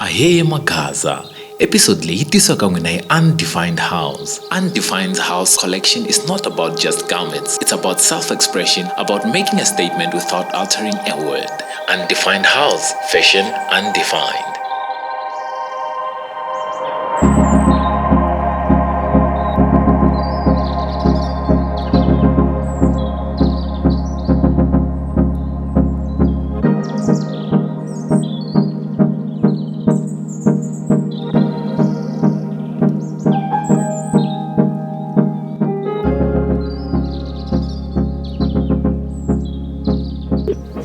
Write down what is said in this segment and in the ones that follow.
Ahee Magaza. Episode leyi yi tisiwa ka n'wina hi Undefined House. Undefined House collection is not about just garments. It's about self-expression, about making a statement without altering a word. Undefined House, fashion undefined.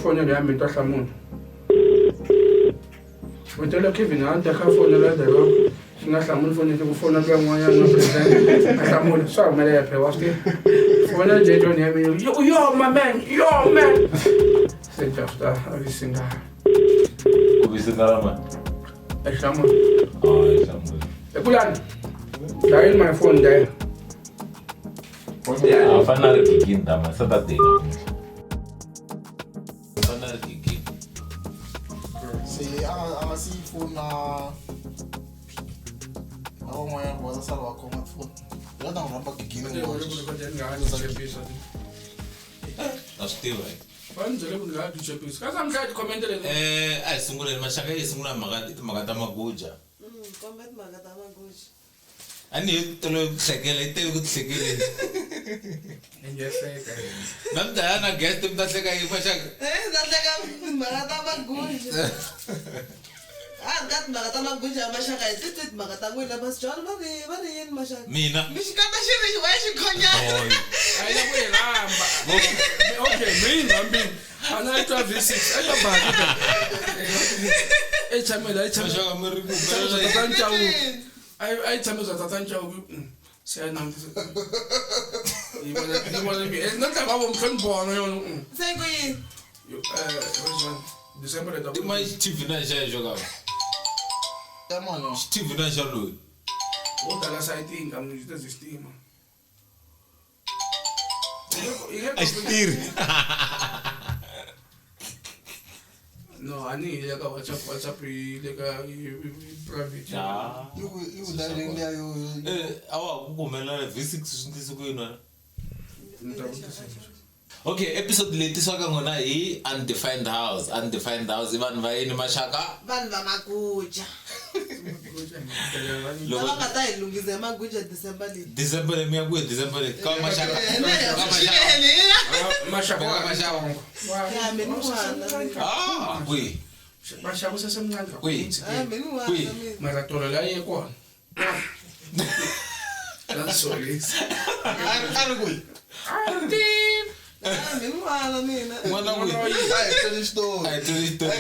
Fonela ya mina ta hlamula u tele Kevin a ta kha fonela the rock swi nga hlamuli foni ku fona ka n'wanyana na president a hlamula swa humelela phela wa swi tiva fona J John ya mina yo yo my man yo man se just a vi singa Ku vi singa ma a hlamula ah i hlamula ekulani dial my phone there a fana ri gigini tama Saturday namuntlha fana ri gigini se a a nga si yi fona na van'wanyana ku va ta sala va khoma tifoni hi la ta n'wi rhamba gigini na swi tiva va ni byele ku ni nga ha tichepisi ka namuntlha ti-comment leti eh a hi sunguleni maxaka yi sungula mhaka timhaka ta maguja Komba timhaka ta maguja. A ni hi tolo ku hlekela yi tele ku tihlekeleni ni nge hleka na mi daya na guest mi ta hleka yi maxaka Eh, ta hleka timhaka ta maguja. A ka timhaka ta maguja ya maxaka hi titwi timhaka ta n'wina mas John va ri va ri yini maxaka? Mina Mi xikandza xi ri wa xikhonyana. A yi la ku yi rhamba okay mi yi rhambini a na yi twa V6 a yi twa baki e tshamela e tshamela maxaka mi ri ku Tshame bya tatana Chauke a yi tshame bya tatana Chauke se a yi langutisa yi vona yi vona mi na ntlhava vo mhloni vona yona Se ku yini? December leta i ma TV na xexo ka ya mani TV na xa loyi wo tala sayitini ka munhu xi xitima a xi tirhi no a ni hi le ka WhatsApp WhatsApp yi le ka private yi ku yi ku dayileni liya yo Eh, a wa ha ku ku humelela V6 swi ndlise ku yini wena Ni ta vutisa. Okay episode leyi tisiwaka n'wina hi Undefined House Undefined House i vanhu va yini maxaka Vanhu va maguja. Loko- Lava nga ta hi lunghisa hi maguja December leyi. December leyi mi ya kwihi December leyi ka maxaka Eh, ka maxaka Maxaka Ka maxaka Ya mina n'wana. ah kwihi maxaka sesemncane Kwihi? Ah, mina n'wana Kwihi? mina. mara tolo la ye kona lansolisa a ri kwihi Ah, mina n'wana mina. n'wana kwihi a hi tweli xitori a hi tweli xitori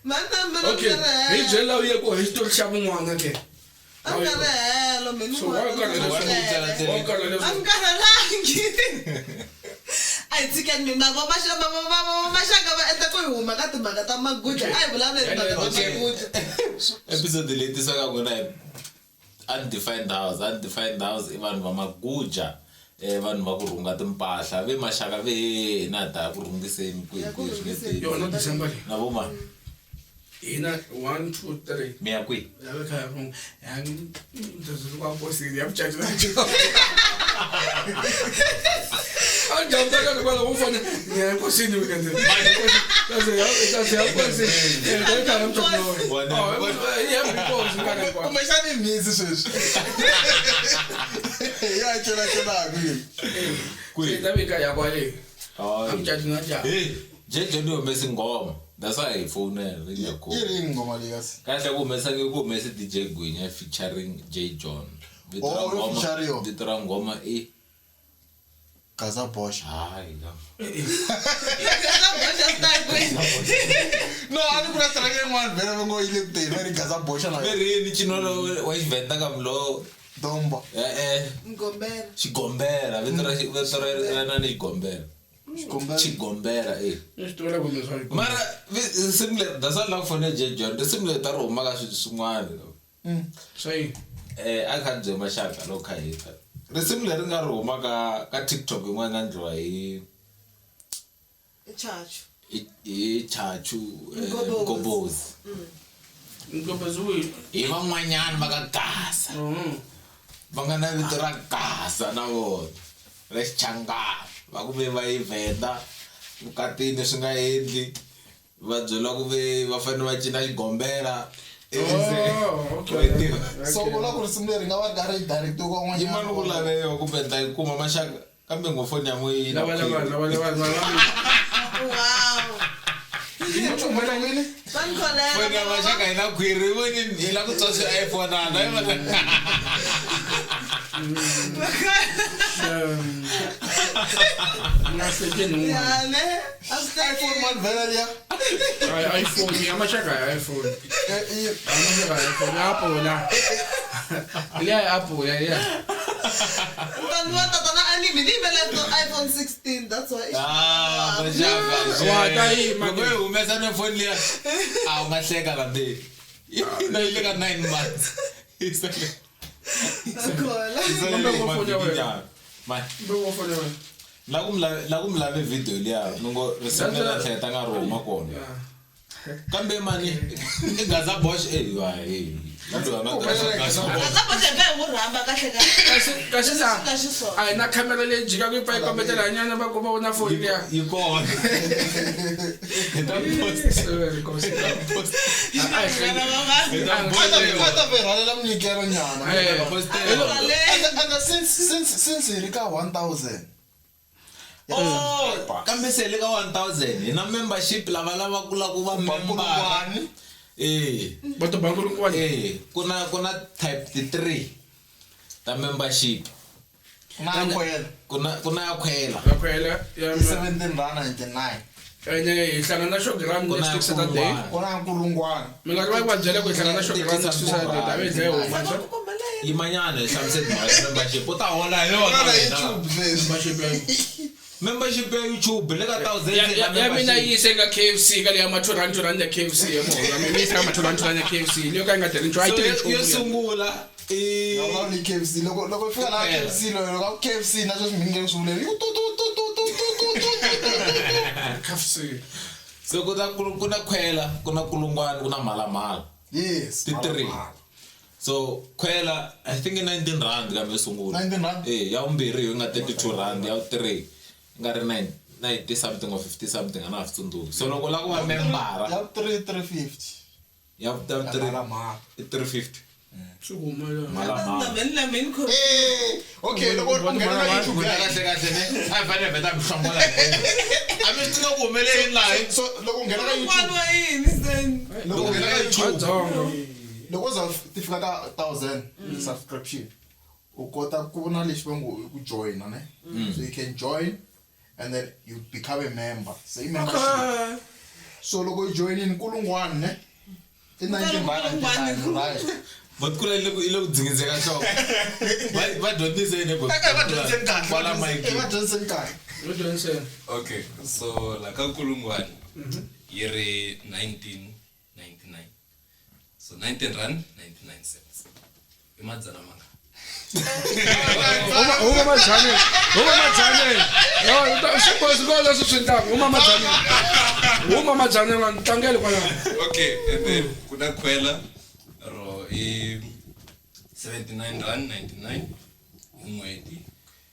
Mana mina okay hi byela u ye kona hi xitori xa vun'wana ke A ni karhelo mina So, why n'wana. u karhele Why u ndzi wa karhele A ni karhalangi. A hi tshikeni mina vo maxaka maxaka va endla ku hi huma ka timhaka ta maguja. A hi vulavuleni timhaka ta Okay. maguja. Episode leyi tisiwaka n'wina hi Undefined House Undefined House i vanhu va maguja eh vanhu va ku rhunga timpahla ve maxaka ve hina hi ta ya ku rhungiseni kwihi Ya ku kwihi swi nge rhungiseni. tirhi. yona December leyi na vo mani hina 1 2 3 mi ya kwihi ya le khaya rhunga ya kwa bosini ya mucato na a njhamu ta kwala wu fane ni ya enkosini weekend kasi ya nkosini ya le khaya mucato ya nkosi nkarhi hinkwawo kumbexani i mhisi sweswi ya celacelaka yini Kwihi? ta vika ya kwale Hayi. a mucato na njhani Hey, jeje ni humese nghoma that's why hi fonela yi nga yi ri yini nghoma leyi kasi kahle ku humesa ku humese DJ Gwinya featuring J John vito ra Oh, yo nghoma feature yo. vito ra nghoma i gaza boxa hayi ka Gaza boxa style kwihi? no a ni ku na track yin'wana vhele va ngo yi le ku teni va ri gaza boxa na yona ve rini ncino lowu wa xivhenda ka mlo domba e-e Mgombela. xigombela vito ra vito ra ra nani xigombela xikombelo xigombela e ni swi tivela kumbe swa mara risimu leri that's why ni lava ku fonela J John risimu leri ta ri huma ka swilo swin'wana swa yini eh a kha bye maxaka loko kha hita risimu leri nga ri huma ka ka TikTok yin'wana nga endliwa hi I chachu. hi hi Chachu Mgobozi. Mgobozi. Nkobeziwile. Hi van'wanyana va ka Gaza. Va nga na vito ra Gaza na vona. Ra Xichangani. Va ku ve va yi Venda vukatini swi nga endli. Va byela ku ve va fanele va cina xigombela. Oh, okay. Wa yi tiva? So u vula ku risimu leri nga va ri karhi ri direct-iwe ka Yi mani ku un'wanyana. laveyo kumbe ni ta yi kuma maxaka kambe ngo foni ya n'we yi na Lava lava khwiri. lava lava lava. Wow. YouTube n'wini? Va ni kholela. Foni ya maxaka yi na khwiri yi vonini yi la ku tswa swi iPhone ana yi vona. Nga hlekeni un'wana. Ya, ne? A swi iPhone mani vhela liya. Hayi iPhone, ya maxaka ya iPhone. Eh, Ya maxaka ya iPhone, ya Apple la. Liya ya Apple ya ya. Mntwana wa tatana a ni mi ni yimele iPhone 16, that's why. Ah, maxaka. Wa ta yima Loko yi humesa na foni liya, a wu nga hleka kambe. Na yi le ka 9 months. Yi sale. Khola. Yi sale Kambe ngo foni ya wena. mavhikinyana. Ma- Mbe wo fona wena. la ku la ku mi lave video liya ni ngo risimu leri tlhela ta nga ri huma kona. Yeah. Kambe mani i Gaza Bosch eh wa eh. Loyi a nga Gaza Bosch. Gaza Bosch hi n'wi rhamba kahle kahle. Kasi kasi la. Swi nga xiswona. A hi na camera leyi jikaka yi pfa yi kombetela nyana va ku va na foni liya. Yi kona. Hi ta post. Sorry, Nkosi. Post. A hi hlekeni. Hi ta A post. ta vhe rhwalela munyikelo nyana. Eh. Postela. And since hi ri ka 1000. Oh, kambe se le ka 1000 hi na membership lava lava ku lava ku va member. Bankulungwani. Eh. Va to bankulungwana. Eh, ku na type 3 ta membership. Ku na khwela. Ku na ya khwela. Va khwela ya I 17 rand 99. ene hi hlangana na showgram Ku na next week Saturday. kulungwana. Ku na nkulungwana. Mi nga ri va byela ku hi hlangana na showgram next week Saturday ta ve dlaya huma. Va ku kombela yini? Yimanyana hi hlamusela timhaka ta membership. U ta hola hi yona. Ku na wena. YouTube sweswi. Membership ya Membership ya YouTube le ka 1000 ya na ya mina membership. yi yise ka KFC ka leya ma 2 rand 2 rand ya KFC ya muholo. Mi yisa ka ma 2 rand 2 rand ya KFC leyo ka yi nga tirhi nchumu a yi So tirhi yo nchumu. sungula i Nga vulavuli hi KFC loko loko i fika laha Khwela. KFC loko loko a ku KFC na sweswi mi nge swi vuleli. Yi ku tu tu tu tu tu tu tu tu tu tu. KFC. So ku na ku na khwela, ku na kulungwana, ku na mhalamhala. Yes. Ti three. So khwela I think i 19 rand kambe yo sungula. 19 rand? Eh, ya vumbirhi yi nga 32 rand, ya vu 3 yi nga ri 9 90 something or 50 something a na ha swi tsundzuki. So loko u lava ku va membara Ya 3 350. ya vu 3 Mhalamhala. i 350. Swi huma la. Mhalamhala. Na mina na mina ni Eh, okay loko u nghena ka YouTube Mina ya kahle kahle ne a hi fanele hi vheta mi hlongola hinkwenu. A mi swi tiva ku humele yini laha? So loko u nghena ka YouTube N'wana wa yini se? loko u nghena ka YouTube Vatsongo. loko u za ti fika ka 1000 subscription u kota ku na lexi va ngo i ku joina ne so you can join and then you become a member so i membership so loko u joinini kulungwana ne i 19 rand 99 right But kula i le ku i le ku dzingidzeka nhloko. Va dyondzise yini Eh, eh, va dyondziseni kahle Kwala va mic. va dyondziseni kahle Yo dyondziseni. Okay, so la ka kulungwane yi ri 1999. So 19 rand 99 cents. I madzana manga. Huma madzaneni. Huma madzaneni. Yo, swi bosi ko leswi swi endlaka. Huma madzaneni. Huma madzaneni va tlangele kwalaho. Okay, and then ku na khwela ro i 79 rand 99 hi n'hweti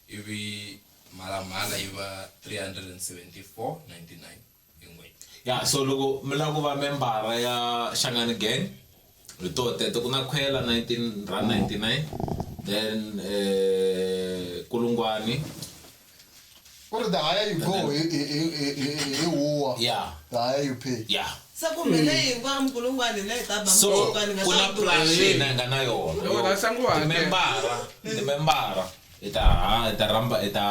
ivi mhalamhala yi va 374.99 hi n'hweti. Ya so loko mi lava ku va membara ya Shangani Gang hi toho teto ku na khwela 19 rand 99 then kulungwani ku ri the higher you go hi huwa yeah the higher you pay yeah Se kumbe leyi hinkwayo minkulungwane leyi ta ba so minkulungwane nga ku na ta plan leyi na hi nga na yona Loko la sangu wa hakela. timembara timembara hi ta ha hi ta rhamba hi ta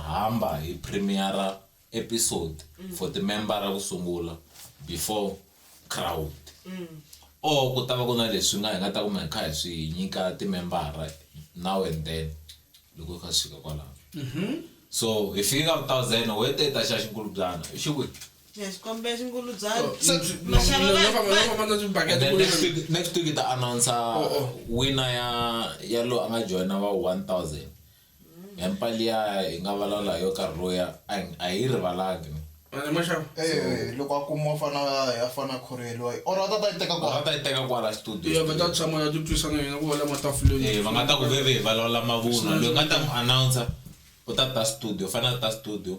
hamba hi premiere episode for timembara ku sungula before crowd or ku ta va ku na leswi nga hi nga ta kuma hi kha hi swi nyika timembara now and then loko hi kha swi fika kwalaho so hi fike ka 1000 wete hi ta xa xinkulumbyana i xi kwihi Ya xikombelo xingulubyana. Maxava Maxava va famba na And tibakete then kule. next week hi ta announce winner ya loyi a nga joina va 1000 hempa liya hi nga vulavula hi yo karhi loya a hi rivalangi ni. Ana maxava. Eh, loko a kumiwa fana a fana a khoreliwa or a ta ta yi teka Va kwala ta yi teka kwala studio. Ya va ta tshama ya titwisa na yena ku wala matafuleni. Eh, va nga ta ku veve va lawula mavunwa loyi nga ta n'wi announcer u ta ta studio fanele a ta studio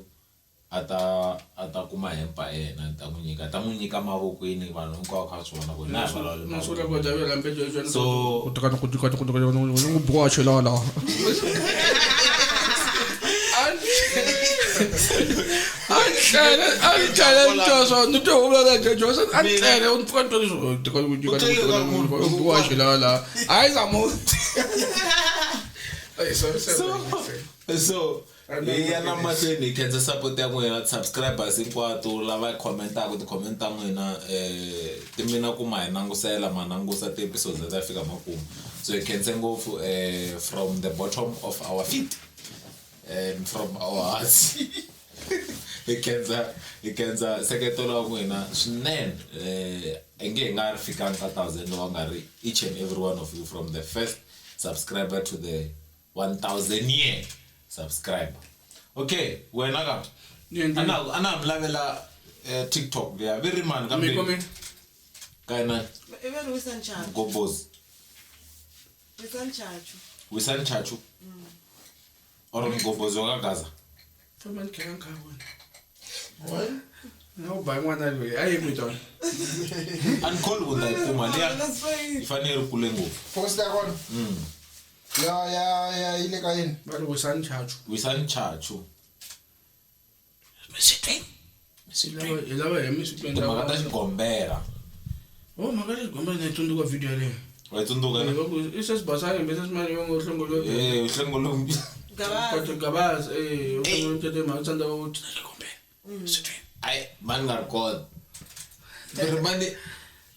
a ta kuma hempa ya yena a ta n'wi nyika a ta n'wi nyika mavokweni vanhu hinkwavo kha swi vona ku na va lawula Na swi mavunwa. vula ku ta vela mbejo ya So- ku tika ku tika ku tika ku buwa chela la. A tlhela ntwa ni twa u vula Johnson a tlhela u pfuka ntwa leswi tika ku tika ku buwa chela la. Hayi zamo. Ay sorry sorry. So hi ya na mahlweni hi khensa support ya n'wina ti-subscribers hinkwato lava commentaka ti-comment ta n'wina ti mina ku ma hi langusela ma langusa ti-episodes leti ta fika makumu so hi khense ngopfu from the bottom of our feet and from our hearts hi khensa nseketelo wa n'wina swinene i nge hi nga ri fikanga ka 1000 lowa nga ri each and every one of you from the first subscriber to the 1000 year subscriber. Okay, wena ka ana mi lavela TikTok liya vi ri mani kambe Mi komi. ka yena I ve ri Wisani Chachu. Mgobhozi. Wisani Chachu. Wisani Chachu or Mgobhozi wa ka Gaza. Famba ni kheka nkha wena. No ba n'wana loyi a yi n'wi tona. A ni kholi ku ni ta yi kuma liya yi fanele yi ri kule ngopfu. Post ya kona ya yi le ka yini? Va ri Wisani Chachu. Wisani Chachu. Hi lava hi misitweni. Timhaka ta xigombela. Oh mhaka ta xigombela na yi tsundzuka video yaleyo. Wa yi tsundzuka na? I sesibasane mbe sesimane va ngo hlongolo. Eh, hlongolo. Gabaza. Gabaza eh u hlongolo mtete ma tsanda u tshina xigombela. Misitweni. Ai, mani nga ri kona. Ri mani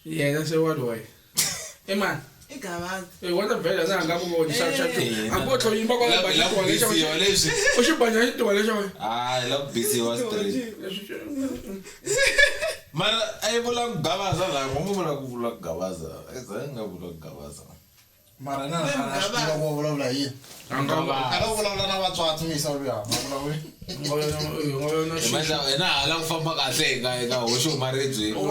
Yena se wa loyi. I mani? I Gabaza. Eh wona vhela na nga ku voni xa xa. A ko tlho yimba kwala ba la ku bisiwa leswi. U xi banya xitiwa lexo. Ah, la ku bisiwa straight. Mara a yi vula ku Gabaza la, ngo vula ku vula ku Gabaza. A za nga vula ku Gabaza. Mara na a swi tiva ku vulavula hi yini. A nga A la vulavula na vatswatsi misa luya, ma vulavuli. Mandla yena hala ku famba kahle hi nga hi nga hoxi huma ribyeni. U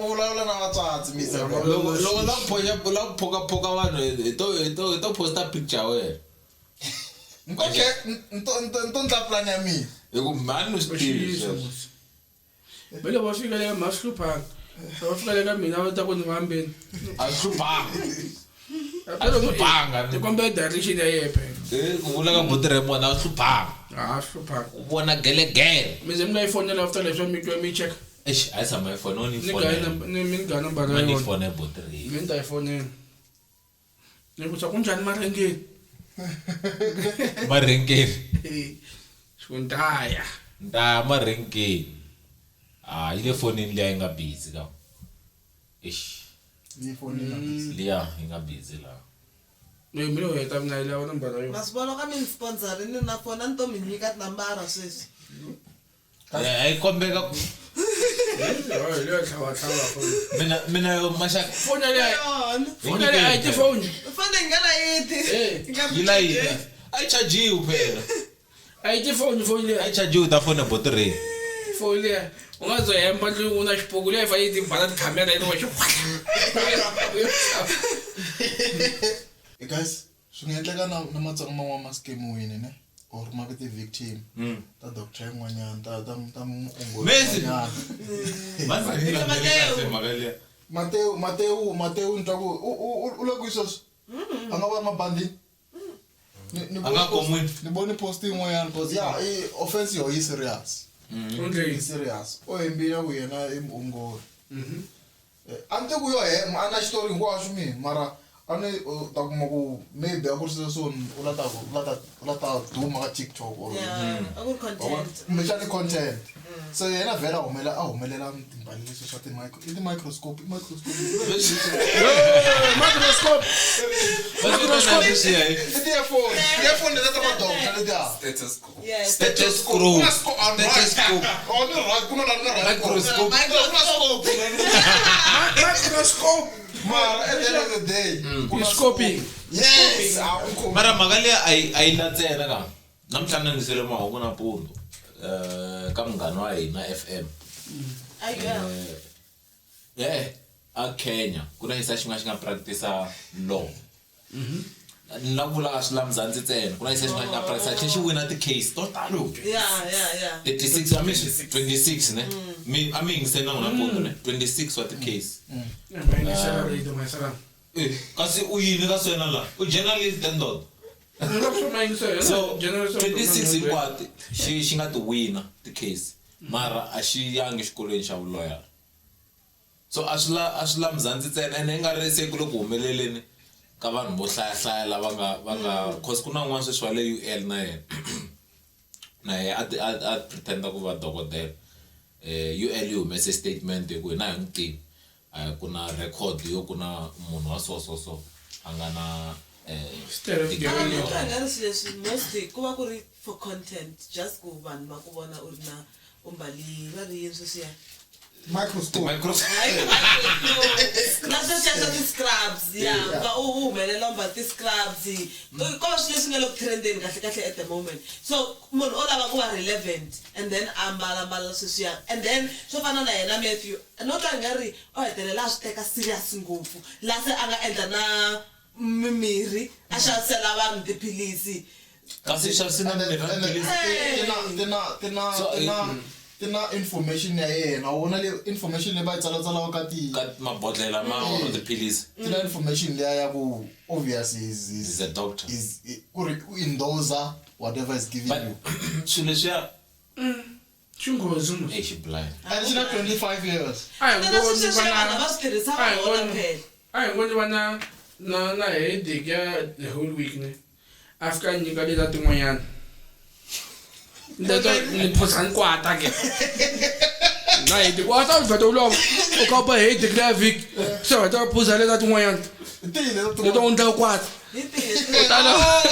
vulavula na vatswatsi misa luya. Loko la ku phoxa la ku phokaphoka vanhu hi to posta picture ya wena. Okay, nto ndla plan ya mina. Hi ku mhani u swi tivi sweswo. Vele va fika le ka mhasi hluphanga. Va fika le ka mina va ta ku ni vambeni. A swi hluphanga. A swi hluphanga. Ni kombela direction ya yena phela. Eh, ku vula ka buti Raymond a swi hluphanga. A swi hluphanga. U vona gelegele. Mi ze mi nga yi fonela after leswi mi twa mi check. Eish, a yi tshama yi fona, ni Ni fonela. ga ni mi ga nambara ya Ni yona. fone buti Ray. Mi ta yi fonela. Ni ku ku njhani marengeni? Marengeni. Xikundaya. Nda marengeni. Ah, yi le fonini liya yi nga busy ka. Eish. Yi fonela. Liya yi nga busy la. Mi mi lo heta mina yi lava nambara ya yona. Ma swi vona ka mi ni sponsor ni na fona ni to mi nyika tinambara sweswi. Eh, yi kombeka ku Hayi leyo tlhava tlhava foni. mina yo maxaka Foni leyi Yona. foni leyi a yi tifoni. Foni yi nga layiti. Eh, yi layita. A yi chajiwi phela. A yi tifoni foni A leyi. yi chajiwi ta foni buti Ray. Foni leyi u nga zo hemba ndlwini u na xipuku leyi fanele yi ti tikhamera yi ri xi. Eh, guys, swi nga endleka na Matsonga man'wana ma scam-wini ne or ma ve ti-victim ta doctor yin'wanyana ta muongori Messi. un'wanyana. Mhaka liya. Mateo ni twa ku u le kwihi sweswi? A nga va mabandini? Ni A nga khomiwi. Ni voni post yin'wanyana cause ya i offense yo yi serious. Yi serious. U hembile ku yena i muongori. A ni tivi ku yo hemba a na xitori hinkwaxo mina mara a ni u ta kuma ku maybe a ku ri sweswo u la ta u la ta duma ka TikTok or Yeah, a ku ri content. kumbexani content. So yena vhela a humelela timbali leswi swa ti-micro i ti-microscope i microscope. Microscope. I ti-earphone ti-earphone letiya ta ma-doctor letiya. Stethoscope. Yes. Stethoscope. Ku na on right. Stethoscope. On the right, ku na la na right. Microscope. Ku na scope. Microscope. Mara at the end of the day, ku na Scoping. Yes, a u khomi. Mara mhaka liya a yi la ntsena ka. Namuntlha ni nisele mahungu nampundzu. Ka Munghana wa Hina FM. Ayo. A Kenya ku na xisa xin'wana xi nga practice law. Ni la ku vula a swi la Mzansi ntsena, ku na xisa xin'wana xi nga practice tlhe xi wina ti-case to talo. Yeah. 36, I mean 26 ne. Mi a mi yingiseli na n'wina poto ne. 26 wa ti-case. Ma yingisela radio, ma yingisela. Kasi u yini ka swena la? U journalist then dot. Nga swi ma yingisela. So Journalist. 26 hinkwato xi nga ti wina ti-case. Mara a xi yangi xikolweni xa vuloyara. So a swi la Mzansi ntsena, ene i nga ri se ku le ku humeleleni ka vanhu vo hlayahlaya lava nga cause ku na un'wana sweswi wa le UL na yena. Na yena a pretend-a ku va dokodela. UL yi humese statement hi ku hina hi n'wi tivi. Ku na record yo ku na munhu wa so so so a nga na Stereo degree. Mara ni twa nga ri swilo leswi mostly ku va ku ri for content, just ku vanhu va ku vona u ri na u mbali va ri yini sweswiya. Microscope. Microscope. Na sweswiya swa ti-scrubs, yeah. Va u humelela u mbala ti-scrubs. Ko va swilo leswi nga le ku trendeni kahle kahle at the moment. So munhu o lava ku va relevant and then a mbala sweswiya. And then swo fana na yena Matthew, no twa nga ri o hetelela a swi teka serious ngopfu. Laha se a nga endla na mimirhi, a xavisela vanhu tiphilisi. Kasi xavisela And then, mirhi and then, tiphilisi. Ti na information ya yena. U vona le information leyi va yi tsalatsalaka ka ti Ka mabodhlela ma or tiphilisi. Ti na information liya ya ku obvious is Is a doctor. Is ku ri u endorser whatever is giving But you. swilo leswiya Xinghozi mos. Eh, xi blind. And xi na 25 years. A hi Na ngo sweswi ni sweswi va vanhu na va swi tirhisa a hi vona ngo phela. A hi ngo ni va na headache ya the whole week ne. A fika a nyika leta tin'wanyana. Leto ni phuza hinkwato ke. Na headache wa ta vheta u lova. U kha u ba headache leya vhiki. Se wa ta phuza leta tin'wanyana. Tihi leto Leto tin'wana? u ndla kwata. Hi tihi? U ta lova.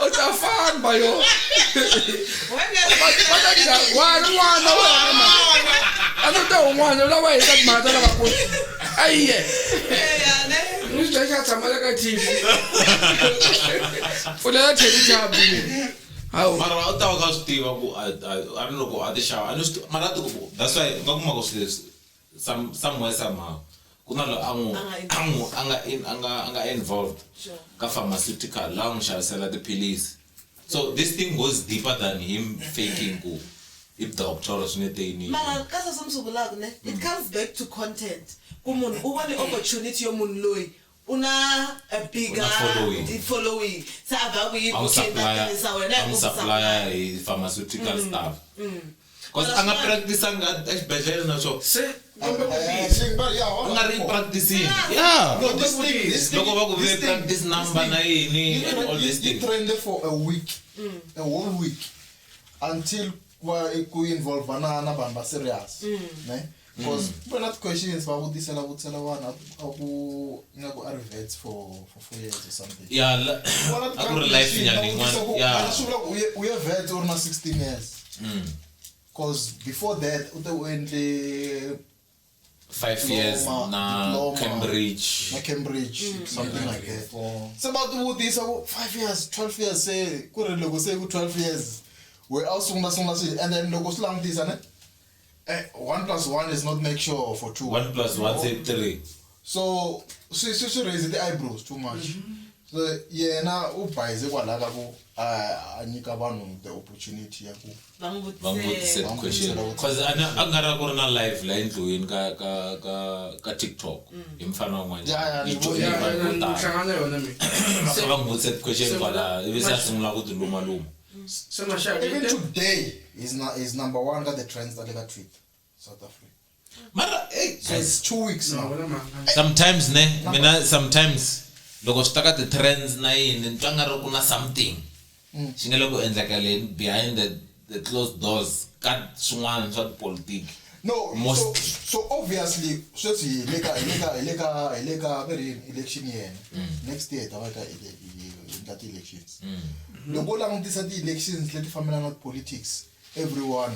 U ta famba yo. Va ta dya wa ri n'wana wena ma. A ni ta un'wana u lava hi ka timhaka ta lavakulu. Ayiye. Ni swi dya xa tshama le ka TV. Pfulela Teletubby. Hawu. Mara u ta va kha swi tiva ku a ri loko a ti xava, a ni swi mara a ti ku, that's why u nga kuma ku swilo leswi somewhere somehow ku na loyi a n'wi, A nga a n'wi, a nga in, a nga, a nga involved Sure. ka pharmaceutical laha n'wi xavisela tiphilisi. So this thing goes deeper than him faking ku i doctor or swi nge te yini. Mara ka sweswo mi swi vulaka ne, it comes back to content. Ku munhu u vone opportunity yo munhu loyi u na a bigger U na following. following. Se a va ku yi A n'wi ku khe supplier, tirhisa wena a hi n'wi ku supplier hi pharmaceutical stuff. Cause Mara a nga swin'wana- practice-anga exibedhlele na swona. Se kumbe ku Xi nga- yeah, U nga ri practicing. Yeah. Yeah. No, this thing, this thing, Loko va ku this ve thing, practice this number thing, na yini and all these yi things. trended for a week, a whole week, until ku involve na vanhu va serious, ne? Because ku na questions va vutisela vutisela vanhu a ku nga ku a ri vets for 4 years or something. Yeah, Vona a ku ri life nyana yin'wana. Yeah. Swi vula ku u ye vet u ri na 16 years. Because before that u te u endle 5 years na Diploma. Cambridge. Na Cambridge, something like that. Se va ti vutisa ku 5 years, 12 years se ku ri loko se ku 12 years we a wu sungula sungula swilo and then loko swi langutisa ne 1 plus 1 is not make sure for 2. 1 plus 1 say 3. So swi raise the eyebrows too much. So yena u bayize kwalaho ka ku a nyika vanhu the opportunity ya ku Va n'wi Va n'wi vutise. vutise Va n'wi question. vutise. Cause a nga ri ku ri na live la endliweni ka TikTok hi mfana wun'wana. Yeah, yeah, Yi ni joyine vonile. vanhu vo ni tala. hlangana yona mina. Va kha va n'wi vutise question Se- kwala ivi se a sungula ku ti lumaluma. Se maxaka Even today is number 1 ka the trends ta le ka Twitter South Africa. Mara hey, So it's 2 weeks No, now. vona mhaka. sometimes ne mina sometimes loko swi ta ka ti-trends na yini ni twa nga ri ku na something xi nga le ku endlekaleni behind the closed doors ka swin'wana swa tipolitiki. No, Most- so obviously sweswi hi le ka hi le ka hi le ka hi le ka ve ri yini election yena. Next year hi ta va ka hi endla ti-elections. Loko u langutisa ti-elections leti fambelana na politics, everyone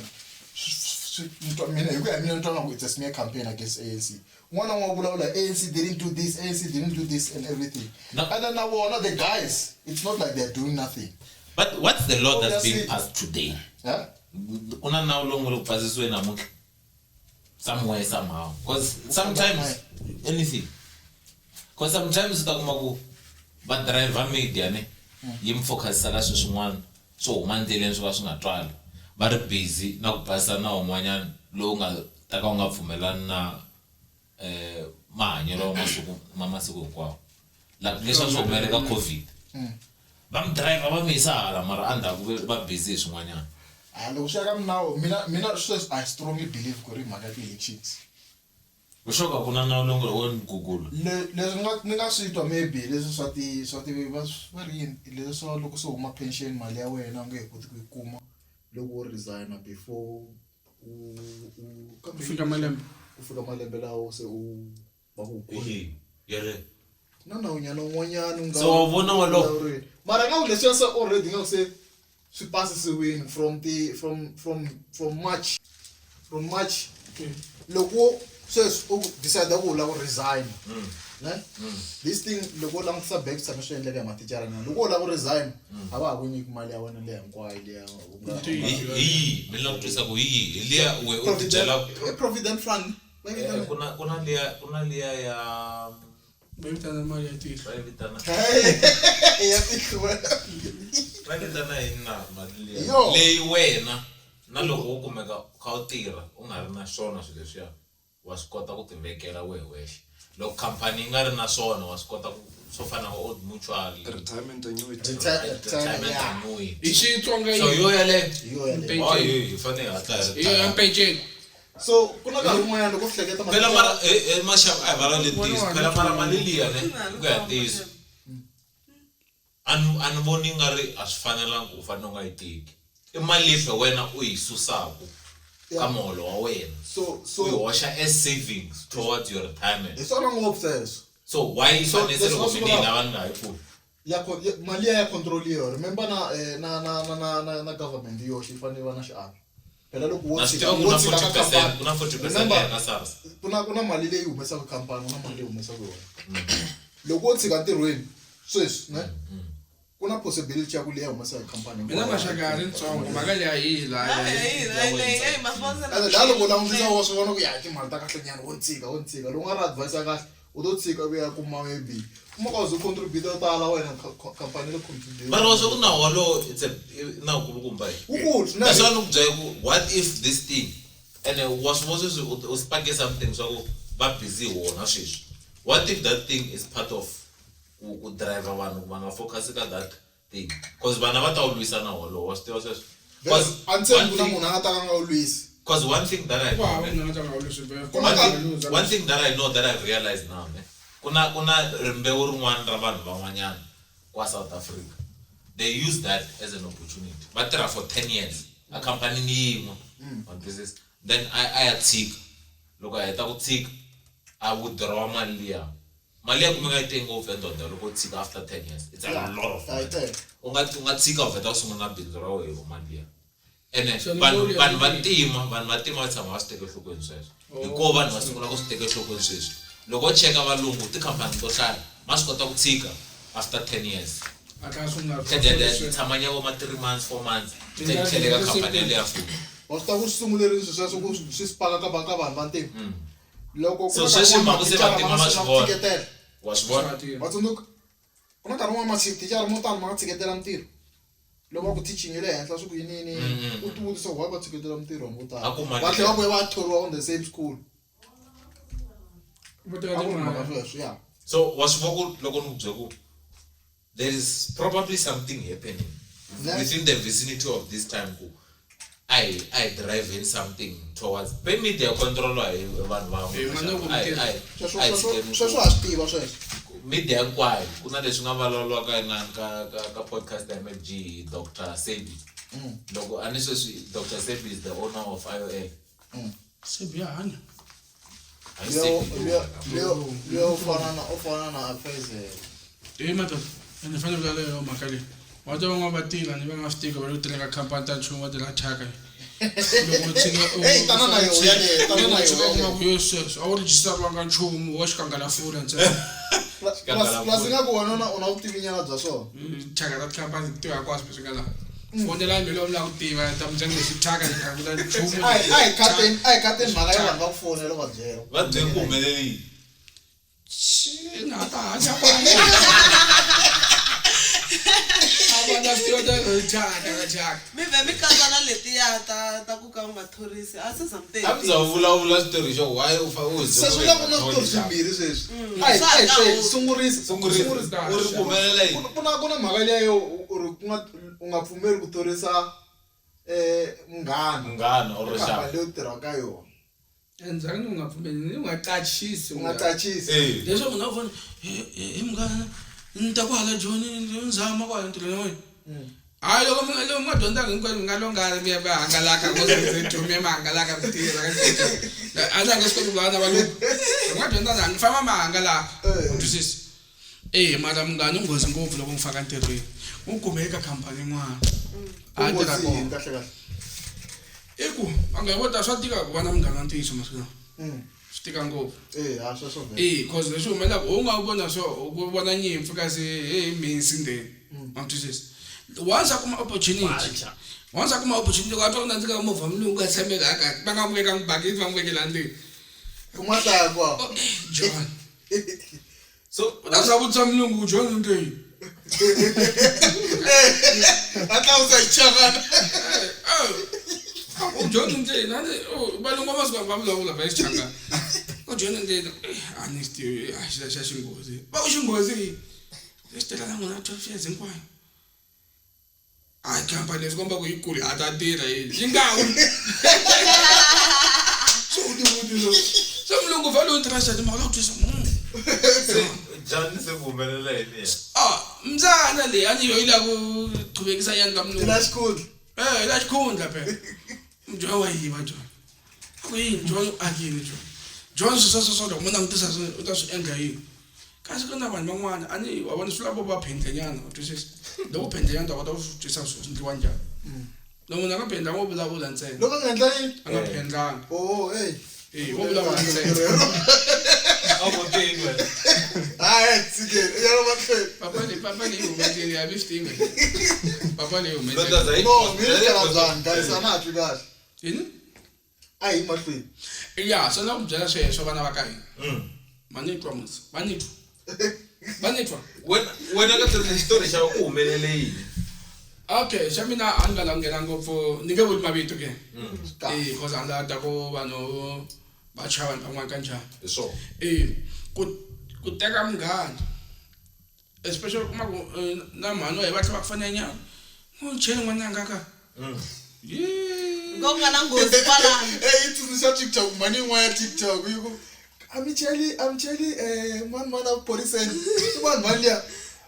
mina hi ku ya hi mina ni twa nga ku it's a smear campaign against ANC. Un'wana na un'wana u vulavula ANC didn't do this, ANC didn't do this and everything. No. And then na vona the guys, it's not like they're doing nothing. But what's the law that's being Obviously- passed today? Yeah? Ku na nawu lowu nga le ku pasisiweni namuntlha somewhere somehow because sometimes anything because sometimes u ta kuma ku va driver media ne yi mi focusisa ka swilo swin'wana swo huma ndleleni swo ka swi nga twali va ri busy na ku pasisa nawu wun'wanyana lowu nga ta ka wu nga pfumelani na mahanyelo ya masiku ma masiku hinkwawo like leswi a swi humelela ka COVID va mi driver va mi yisa hala mara endzhaku va busy hi swin'wanyana. Ah, loko swi ya ka minawu mina sweswi I strongly believe ku ri mhaka ya ti-elections. Vuxoka ku na nawu lowu nga wo ni google. Leswi ni nga swi twa maybe leswi swa ti swa ti va va ri yini leswi swa loko se huma pension mali ya wena u nge he koti ku yi kuma loko wo resign before u u Ku fika malembe. Ku fika malembe lawo se u va ku Ehe, yele. Na nawunyana wun'wanyana u nga So wa vona wolowo? Mara nga ku leswiya se already nga ku se swi pasisiwini from ti from from from March from March loko sweswi u decide ku u lava ku resign ne this thing loko u langutisa back tshame swi endleka hi mathicara na loko u lava ku resign a va ha ku nyiki mali ya wena leya hinkwayo liya u nga Hi mi lava ku twisa ku hi hi liya we u ti byela I provident fund va yi vitana ku na liya ya Va vitana mali ya tihlo. Va yi vitana ya tihlo. Va vitana yini na mali liya? Yo. Leyi wena na loko wo kumeka u kha u tirha u nga ri na swona swilo leswiya wa swi kota ku ti vekela wehe wexe. Loko khampani yi nga ri na swona wa swi kota ku swo fana na Old Mutual. Retirement annuity. Retirement yeah. annuity. Hi Xitsonga So yo yaleyo. Hi yo yaleyo. Oh, hi fanele hi hatla hi Hi yo ya peceni. So ku na nkarhi wun'wanyana loko u hleketa Phela mara maxava a hi vulavuli ntiyiso. Phela mara mali liya ne ku ya ntiyiso. A ni voni nga ri a swi fanelanga ku u fanele u nga yi teki. I mali leyi wena u yi susaku ka muholo wa wena. So u yi hoxa as savings towards your retirement. Hi swona ngopfu sweswo. So why yi So, fanele se leswi loko va swi mina yi vulaka- lava ni nga yi pfuli? Ya mali ya control-iwa. Remember na na na na na na government yoxe yi fanele yi va na xiave. Phela loko wo Na swi tshika tiva ku wo na tshika ka 40%, khampani ku na 40% remember, ya ka SARS. ku na mali leyi humesaka khampani, ku na mali leyi humesaka yona. Loko wo tshika ntirhweni sweswi, ne? Ku na possibility ya ku leyi humesaka khampani Mina maxaka ya ri ntsongo, mhaka leyi a yi la. Ene laha loko u langutisa wa swi vona ku ya timali ta kahle nyana, wo tshika, wo tshika. Loko u nga ri advice ya kahle, u to tshika ku ya kuma maybe. Kuma ka u contribute yo tala wena khampani le contribute. Mara wa swi ku nawu walowo it's a nawu kulukumba yi. Wukulu swinene. That's why ni ku byela ku what if this thing and wa swi vona sweswi u sparke something swa ku va busy hi wona sweswi. What if that thing is part of ku driver vanhu ku va nga focus ka that thing? Because vana va ta wu lwisa nawu walowo, wa swi tiva sweswo. Because A ni tshembi ku na one thing munhu a nga ta ka a nga wu lwisi. Because one thing that I Ku hava munhu a nga ta nga wu lwisi, babe. One thing that I know that I've realized now, ne? Ku na rimbewu rin'wana ra vanhu van'wanyana kwa South Africa. They use that as an opportunity. Va tirha for 10 years a khampanini yin'we. Wa twisisa? Then a ya tshika. Loko a heta ku tshika, a withdraw mali liya. Mali ya kumeka yi tele ngopfu endonda loko u tshika after 10 years. It's a lot of Yeah, yi money. tele. U nga tshika u vheta u sungula bindzu ra wena hi mali liya. Ene So ni vula vanhu va yini? ntima, vanhu va ntima va tshama va swi teka enhlokweni sweswo. Oh. Hikuva vanhu va sungula ku swi teka enhlokweni sweswi. Loko u cheka valungu tikhampani to hlaya ma swi kota ku tshika after 10 years. A tlhela a sungula Tlhela tshama nyana vo ma 3 months, 4 months, tlhela tlhela ka khampani yaleyo ya futhi. Wa swi tiva ku swi sungulerile swilo sweswo ku swi spaka ka ka vanhu va ntima. Loko ku So na sweswi nkarhi wun'wana mhaka se mathicara vantima ma va sungula swi ku vona. tshiketela. Wa swi vona? Wa tsundzuka? Ku na nkarhi wun'wana mathicara mo tala ma nga tshiketela mintirho. Loko va ku teaching yi le henhla swi ku yini yini, u ti vutisa why va tshiketela mintirho vanhu vo tala. A ku mali Va tlhela va vuya va thoriwa on the same school. Va teka A ku ri timali. mhaka sweswo, yeah. So wa swi vona ku loko ni ku byela ku there is probably something happening within the vicinity of this time ku I drive in something towards pay media control hi vanhu van'we. Hi vona ku Ai, tirha. ai, Sweswo, ai, sweswo, tshikeni sweswo ku- ha swi tiva sweswo. Media hinkwayo ku na leswi nga vulavuriwaka inani ka podcast ya MFG Dr. Sebi. Loko a ni sweswi Dr. Sebi is the owner of IOL. Sebi ya hanya. Hayi Leo, Sebi. Leo, Leo, Leo u fana na, u fana na Pfizer. Hi madoda, ene fanele vulavula hi yona mhaka leyi. Wa twa van'wana va tirha ni va nga swi tivi va lo tirha ka khampani ta nchumu va tirha thyaka. Loko u tshika u Hey, tana na yona yaleyo, tana na tshika yona u kuma ku yo sweswo a wu rejistariwanga nchumu wa xikangalafula ntsena. Plus ingaku wena u na vutivinyana bya swona. Thyaka ra tikhampani ti tiva hinkwaswo leswi nga laha. Fonelani mi lava ku tiva ta mi lexi thyaka ni nga vula nchumu. A hi khateni a hi khateni mhaka ya vanhu va ku fonela u va byela. Va byele ku humelele yini? Na ta hanya kwale. A va na swi tiva ta thyaka ra thyaka. Mi vhe mi katsa na letiya ta ku ka u nga thorisi a se za mi A mi za u vulavula xitori xo why u fa u Se swi la ku na switori swimbirhi sweswi. A hi Swa ha a hi ka se wu. sungurisa. Sungurisa. U ri ku humelela yini? Ku na mhaka liya yo u ri ku nga u nga pfumeli ku thorisa munghana. Munghana or Khampani rixaka. leyi u tirhaka ka yona. Endzhaku ni nga pfumeli ni nga qachisi. U nga qachisi. Eh. Leswaku munhu a fona he munghana ni ta kwala Joni ni zama kwala ntirhweni wa wena. Hayi loko mi loko mi nga dyondzanga hinkwenu mi nga longana mi ya mi ya hangalaka mi ya mi hangalaka mi tirha a ni nge swi koti ku vulavula na valungu. Mi nga dyondzanga mi famba mi hangalaka. U twisisa? Eh mara munghana u nghozi ngopfu loko n'wi faka ntirhweni. U kume eka khampani yin'wana. A tirha Nghozi yini kona. kahle kahle? I ku va nga vo ta swa tika ku va na munghana wa ntiyiso masiku lawa. Swi tika ngopfu. Eh ha sweswo vhele. Eh cause leswi humelelaka u nga vona swo ku vona nyimpfu kasi he mhinsi ndzeni. Ma twisisa? Once a kuma opportunity. Once a kuma opportunity a twa ku nandzika ka movha mulungu a tshame laha kaya va nga n'wi vekangi bakiti va n'wi veke laha ndzeni. U ma hlaya kwa. Oh, John. So U ta za vutisa mulungu ku John u endle yini? A tlakusa hi changana. U John u endle yini? A ni valungu va masiku va vulavula va Xichangana. U John u endle yini? A ni swi tivi a xi xa xinghozi. Va ku xinghozi yini? Lexi teka na n'wina 12 years hinkwayo. A khampani leswi komba ku yi kule a ta tirha yini yi nga wi. So u tivutisa. Se mulungu vhele u interested mhaka la ku twisa. Se John se ku humelela yini yena? Ah, mbyana leyi a ni yo yi lava ku qhuvekisa yandla mulungu. La xikhundla. Eh, la xikhundla phela. John wa yiva John. A ku yini John u akile John. John swi swa swa loko mo langutisa u ta swi endla yini? Kasi ku na vanhu van'wana a ni wa vona swi lava va phendlenyana wa twisisa. Loko u phendlenyana u ta kota ku swi twisisa swi endliwa njhani. Loko munhu a nga phendlanga wo vulavula ntsena. Loko a nga endla yini? A nga phendlanga. Oh, hey. Eh, wo vulavula ntsena. A ku tini wena. Hayi, tshikeni. Ya mahlweni. Papa leyi papa leyi huma endleleni ya mi swi tivi. Papa leyi huma Ndoda endleleni. za yi- No, mi ri tshela byani guys, a na ha twi kahle. Yini? A hi mahlweni. Ya, se na ku byela sweswo vana va ka hina. Va ni twa musi. Va ni twa. Va ni twa. Wena wena ka xitori xa ku humelele yini? Okay, xa mina a ni nga la nghena ngopfu ni nge vuli mavito ke. Eh, cause a ni la ta ku vanhu va chava vanhu van'wana ka njhani. Hi swona. Eh, ku teka munghana especially kuma ku na mhani wa hi va tlhela va ku fanela nyana. N'wi cheli n'wananga ka. Yee. Ngo nga na nghozi kwalano. Eh, yi tsundzuxa TikTok, mhani yin'wana ya TikTok yi ku a mi cheli a mi cheli mani mani a phoriseni. I vanhu mhani liya.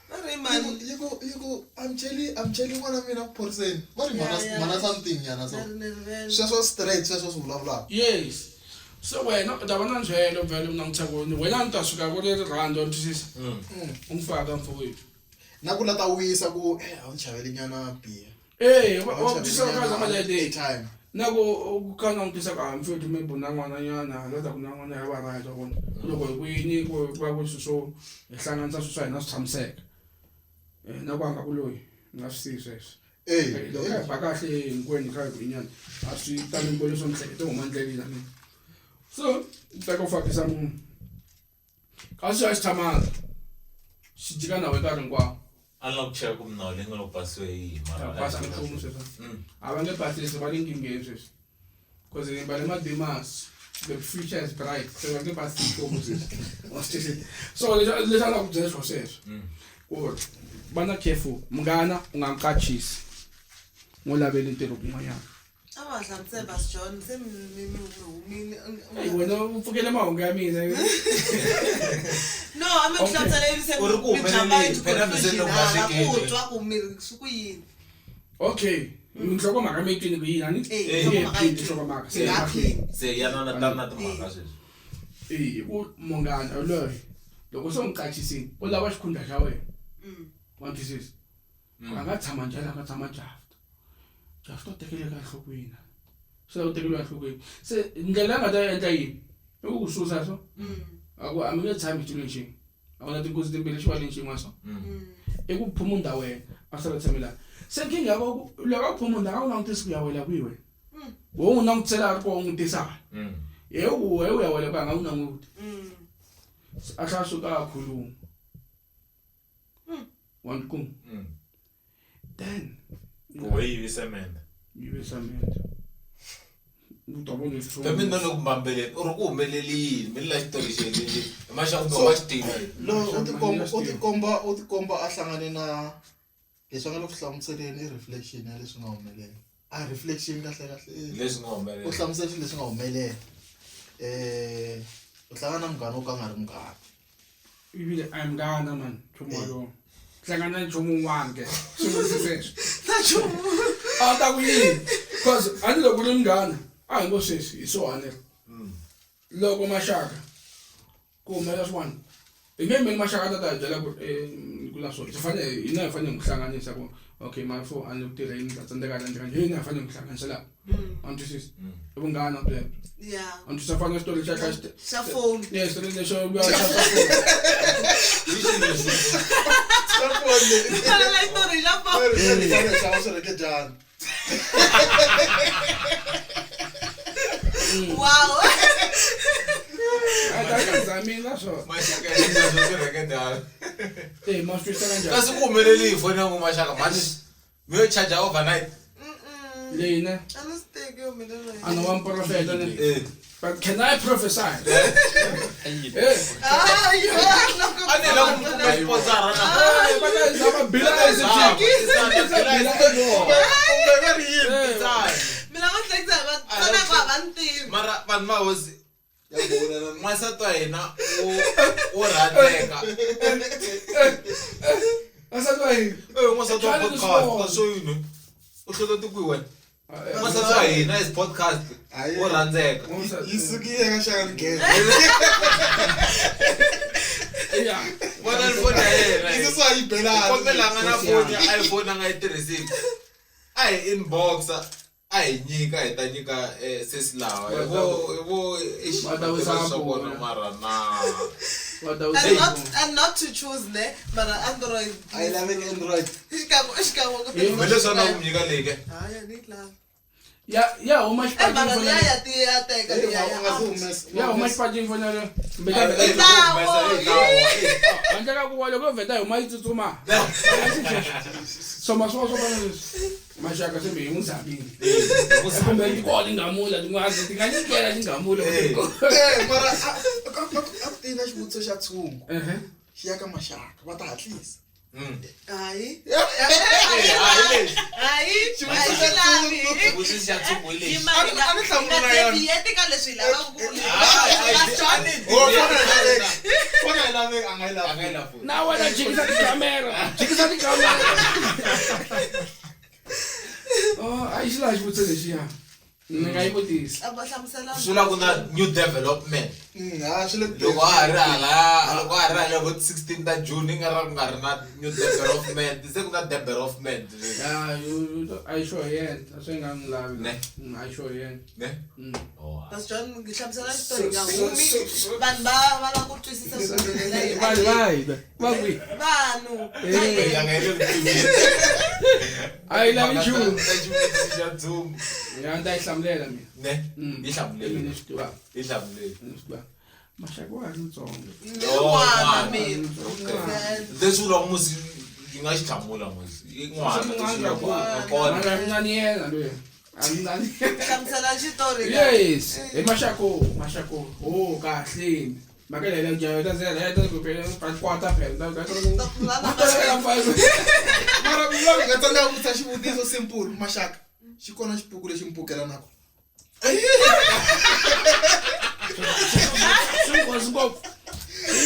Va ri mani? Yi ku a mi cheli a mi cheli n'wana mina ku phoriseni. Va ri mhana Ya, ya. mhana something nyana so. Ni ri rivele. Sweswo straight sweswo swi vulavulaka. Yes. Se wena u ta va na ndzhwelo vhele u langutisa ku wena ni ta suka ku ri rirhandzu wa twisisa. U n'wi faka mfowethu. Na ku la ta wisa ku eh a wu chaveli nyana biya. Eh, A wa wu wa twisisa chaveli ka nyana zama leyi. airtime. Na ku ku kha langutisa ka mfowethu maybe na n'wana nyana la ta ku na n'wana ya va right wa vona. Loko hi kwini ku va ku swilo swo hi hlanganisa swilo swa hina swi tshamiseka. Eh, na ku anga ku loyi ni nga swi siyi sweswo. Eh, Loko hi ba kahle hinkwenu kha hi ku nyana a swi tali ngopfu leswo miehleketo huma ndleleni na mina. So, teka u fakisa munhu. Kasi a xi tshamanga. Xi jika na wena nkarhi hinkwawo. A ni lava ku cheka ku minawu leyi nga lo pasiwa hi yihi mara. Pasa nchumu sweswo. A va nge pasisi va le nkingheni sweswi. Cause va le madimas. The future is bright. Se va nge pasisi nchumu sweswi. So leswi a ni lava ku byela swona sweswo. Ku va na careful. Munghana u nga n'wi qachisi. N'wi laveli ntirho kun'wanyana. A va hlamusela Bas John se mi humile. Eyi wena u pfukele mahungu ya mina. No, a mi hlamusela ivi se U ri ku mi jump humeleleni, into phela mi se conclusion. loko va Ha la ku hlekete. twa ku mi ri swi ku yini. Okay. Nhlokomhaka mi yi twini ku yini a ni? Eh, nhlokomhaka yi Yi nhlokomhaka. Se Hi nga mahlweni. Se yana na tani na timhaka sweswi. Eh, ku munghana yoloye loko se u n'wi qachisini u lava xikhundla xa wena. Wa twisisa? A nga tshama njhani a nga tshama Jafta. Jafta u tekeleka enhlokweni. Se u tekeriwa enhlokweni. Se ndlela a nga ta endla yini? I ku ku susa so. A ku a mi nge tshami xitulwini xin'we. A ku na tinkuzi timbirhi xivaleni xin'we so. I ku phumunda wena a sala tshame laha. Se nkingha ya ku loko a ku phumunda a wu langutisi ku ya wela kwihi wena. Wo n'wi langutisela a ri kona u n'wi tisa hala. Ye u we u ya wela kwihi a nga ku languti. A tlhela a suka a khuluma. Wa ni kuma? Then Ku we yivi semende. Yive semende. U ta vona leswi. Kambe mina loko mbambeleni u ri ku humeleli yini mi ni la xitori xi heleli hi maxaka kumbe wa xi tivi. Lo u tikomba u tikomba u tikomba a hlangane na leswi a nga le ku hlamuseleni i reflection ya leswi nga humelela. A reflection kahle kahle i Leswi nga humelela. u hlamusela swilo leswi nga humelela. Eh u hlangana na munghana wo ka a nga ri munghana. Ivile a hi munghana man nchumu walowo. Hlangana na nchumu wun'wana ke. Swivutiso sweswo. Na nchumu. A ta ku yini? Cause a ni loko ri munghana a hi ngo sweswi hi so hanela. Loko maxaka ku humelela swin'wana hi nge yimeli maxaka a ta ta hi byela ku ri ku na swo hi fanele hina hi fanele hi n'wi hlanganisa ku okay mara fo a ni le ku tirheni ni ta tsandzeka la ndlela hina hi fanele hi n'wi hlanganisa laha wa ni twisisa i vunghana byebyo Yeah. wa ni twisisa fana na xitori xa xa Xa phone. yes xitori lexo xa phone Xa phone. Fana na xitori xa phone. Ri fanele xava swirhekejani. Wow. a ta ka zamini na swona Maxaka ya endla swo swirhekejani. eh ma swi twisisa kanjhani Kasi ku humeleli hi foni ya n'wi maxaka mhani mi yo charge overnight. leyi ne A ni swi teki yo humelela a no wa muprofeta ne Eh. but can I prophesy eh Ah, yo, loko A ni la ku mi kuma sponsor na. Eh, va ta zama bila Kumbe va ri yini? Mina va hlekisa hi va tsana ku a va ni tivi. Mara vanhu va hosi Ya bula na n'wansati wa hina wo rhandzeka. N'wansati wa hina. Eh n'wansati wa podcast ka swo yini? U hleketa kwihi wena? N'wansati wa hina is podcast wo rhandzeka. Yi sukile ka xaka rigenge. Yeah. Vona ni foni ya yena. Yi susiwa yi belana. Kombela a nga na foni ya iPhone a nga yi tirhisiki. A hi inboxa a hi nyika hi ta nyika sesi lawa. Hi vo Va ta wisa swa kona vona. mara na. Va ta And wisa not and not to choose ne, mara Android. A yi laveki Android. Xikan'we xikan'we ku Eh, Kumbe leswi a na ku mi nyika leyi ke. Hayi, a ni yi lavi. Ya ya huma Eh, mara xipacini liya foni. ya ti ya teka liya U ya nga si out. humesa. Ya huma xipacini foni yaleyo. Kumbe A ka yi humesa, yi tawa, eh. handle ka ku wa loko yo vheta hi huma yi tsutsuma. So maswo swo fana leswi. Maxaka se mi hi n'wi zamile. Kumbe ti kona tingamula tin'wana ti nga nyikela tingamula. Eh. Eh, mara a ku tina xivutiso xa tshungu. Ehe. Xi ya ka maxaka va ta hatlisa. Hayi. Eh, hayi lexi. Hayi. Hayi xi lavi. Xivutiso xa tshungu hi lexi. A ni hlamula na yona. Deviate ka leswi hi lavaka ku Hayi, hayi, a ni Oh, fona yi deviate. laveki. Fona yi laveki, a nga yi A nga yi lavi. lavi. Na wena jikisa tikamera. Jikisa tikamera. Oh, a yi xi laha xivutiso lexiya. Ni nga yi vutisa. A va hlamusela. Swi vula ku na new development. Ha swi le ku Loko a ha ri hala loko a ha ri hala vo 16 ta June i nga ra ku nga ri na new development se ku na development. Ya, a yi sure yena, a swi nga n'wi lavi. Ne. A yi sure yena. Ne? Oh. That's John hlamusela xitori nga humi. Vanhu va va lava ku twisisa swi humelela yini. Vanhu va hina. Va kwihi? Vanhu. Eh. Ya nga yi le ku tiveni. A yi lavi nchumu. Ta xivutiso xa tshungu. Ya ni ta yi hlamulela mina. Ne? Mm. Yi hlamuleli. Mina ni swi tivaka. Yi hlamuleli. Ni swi tivaka. Maxaka wa ha ri ntsongo. Ni n'wana mina. Leswi vulaka musi yi nga xi hlamula musi. I n'wana leswi vulaka ku a kona. Mara a ni na yena loyi. A ni na yena. Hlamusela xitori. Yes, hi maxako, maxako. Oh, kahle. Mhaka leyi ya ta zela ya ta ku phela pa kwata phela. Ta ta Mara loko nga tsandzeka ku vutisa xivutiso simple maxaka xi kona xipuku lexi mi pukelanaka. Swi nghozi ngopfu.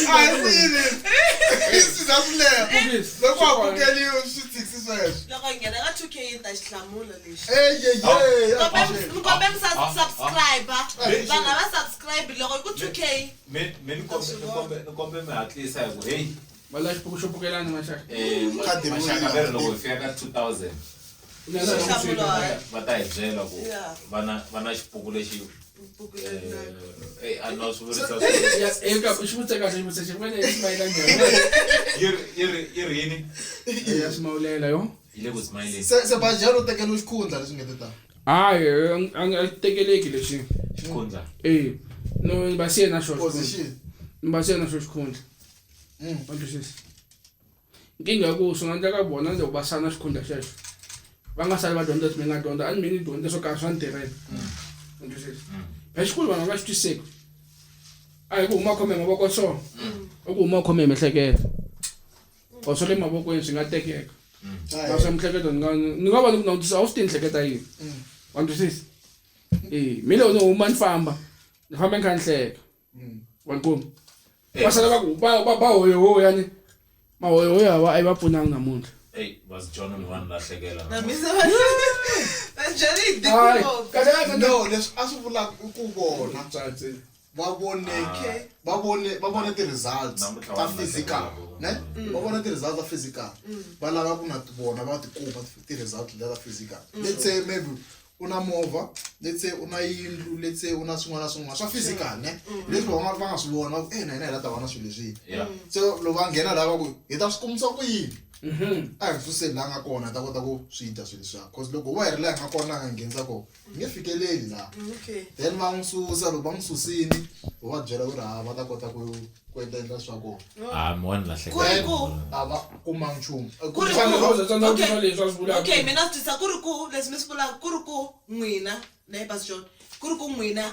A hi swi swi za swi leha. Loko wa pukeliwe swi tshikisi sweswo. Loko hi nghena ka 2K ni ta xi hlamula lexi. Ey ye ye. Ni kombe mi subscribe. Vanhu a va subscribe loko hi ku 2K. Me ni kombe ni kombe mi hatlisa hi ku hey Va la xipuku xo pukelana maxaka. eh Khadi maxaka ro veri loko hi fika ka 2000 Nhlamulo hayi. Va ta hi byela ku Yeah. va na xipuku lexi Buku leyi na- a na swi vurisa xivutise kahle xivutise xi isimayila njhani yi ri yini ya simawulela yo yi le ku smiling Se Bajari u tekeriwe xikhundla leswi nge te ta. Hayi, a tekeleki lexi. Xikhundla. E no ni va siye na xona Position. ni va siye na xo xikhundla. Wa twisisa nkingha ya ku swi nga endleka vona loko va sala na xikhundla xexo va nga sali va dyondza leswi mi nga dyondza a ni mi ni dyondze swo karhi swa ni tirhela. Wa twisisa phela xikulu vanhu va nga xi twisiseki a hi ku huma khome hi mavoko so i ku huma khome hi miehleketo or swa le mavokweni swi nga tekeka na swa miehleketo ni nga va ni ku langutisa a wu swi tivi ni hleketa yini. Wa twisisa e mi loko ni huma ni famba ni famba ni kha ni hleka wa ni kuma va sala va ku va hoyohoya ni mahoyohoya va a yi va pfunanga namuntlha. Ey vas John ni vanhu lahlekela Na mi se va va Johnny Hayi, dikolo. kahle kahle No, leswi a swi vulaka i ku vona Tsatsi. va vone Okay. va vone ti-results Namuntlha ta vanhu physical lahlekela. ne va vona ti-results ta physical va lava ku na vona va tikuma ti-results leta ta physical. Let's say maybe u na movha, let's say u na yindlu, let's say u na swin'wana na swin'wana swa physical ne leswi va nga swi vona va ku na hina hi la ta va na swilo leswiya. Se loko va nghena laha va ku hi ta swi kumisa ku yini a hi suseni laha nga kona hi ta kota ku swi dya swilo leswiya cause loko wa hi ri laha hi nga kona a nga nghenisa kona hi nge fikeleli laha. Okay. Then va n'wi susa loko va n'wi susini u va byela ku ri ha va ta kota ku endla swa kona. Ah mi wa ni Ku ri ku A va kumanga nchumu. Ku ri Ku ku za tsandza ku twisisa leswi a swi vulaka. Okay, mina swi twisisa ku ri ku leswi mi swi vulaka ku ri ku n'wina na Pastor John ku ri ku n'wina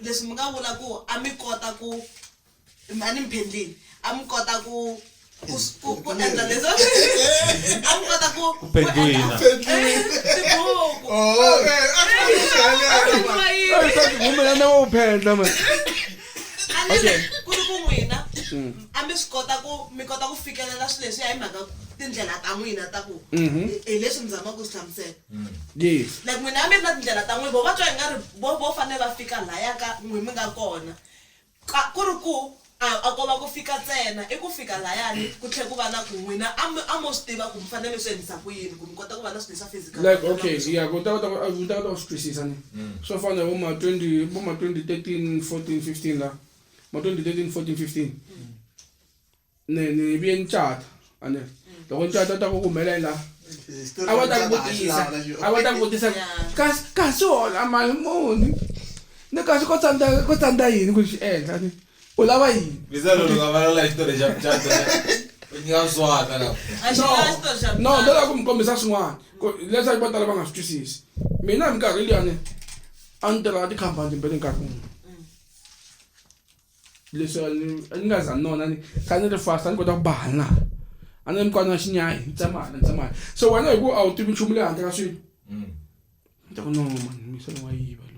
leswi mi nga vula ku a mi kota ku a ni mi phendlile a mi kota ku ku endla leswi a mi kota ku Phendlwini. Tibuku. Oh, a swi Vula yini? Ai, ta humela na wo phendla man. A ni ri ku ri ku n'wina a mi swi kota ku mi kota ku fikelela swilo leswiya hi mhaka tindlela ta n'wina ta ku hi leswi ni zamaka ku swi hlamusela. Yes. Like n'wina a mi ri na tindlela ta n'wina vo va twa i nga ri vo fanele va fika laya ka n'wi mi nga kona ku ri ku a ko va ku fika ntsena i ku fika layani ku tlhela ku va na ku n'wina a mo swi tiva ku mi fanele mi swi endlisa ku yini ku mi kota ku va na swilo swa physical. Like okay, yeah, ku ta kota ku ta kota ku swi twisisa ni. Swo fana vo ma 20 vo ma 2013 14 15 la. Ma 2013 14 15. Ni vuye ni cata ane. Loko ni cata ta ku humelela la. A va ta ku vutisa. A va ta ku vutisa kasi hola mali muni. Ni kasi ko tsandza yini ku xi endla ni. U lava yini? Misa loko nga vulavula hi xitori xa mucato u nyika swana la. No, no la ku mi kombisa swin'wana leswaku vo tala va nga swi twisisi. Mina hi minkarhi liyani a ni tirha tikhampani timbirhi nkarhi wun'we. Leswi a ni nga za nona ni kha ni ri fast a ni kota ku bana. A ni ri mukwana wa xinyayi ni tsemana ni tsemana. So wena hi ku a wu tivi nchumu le handle ka swilo. Ni ta ku no man misa lowa yiva lo.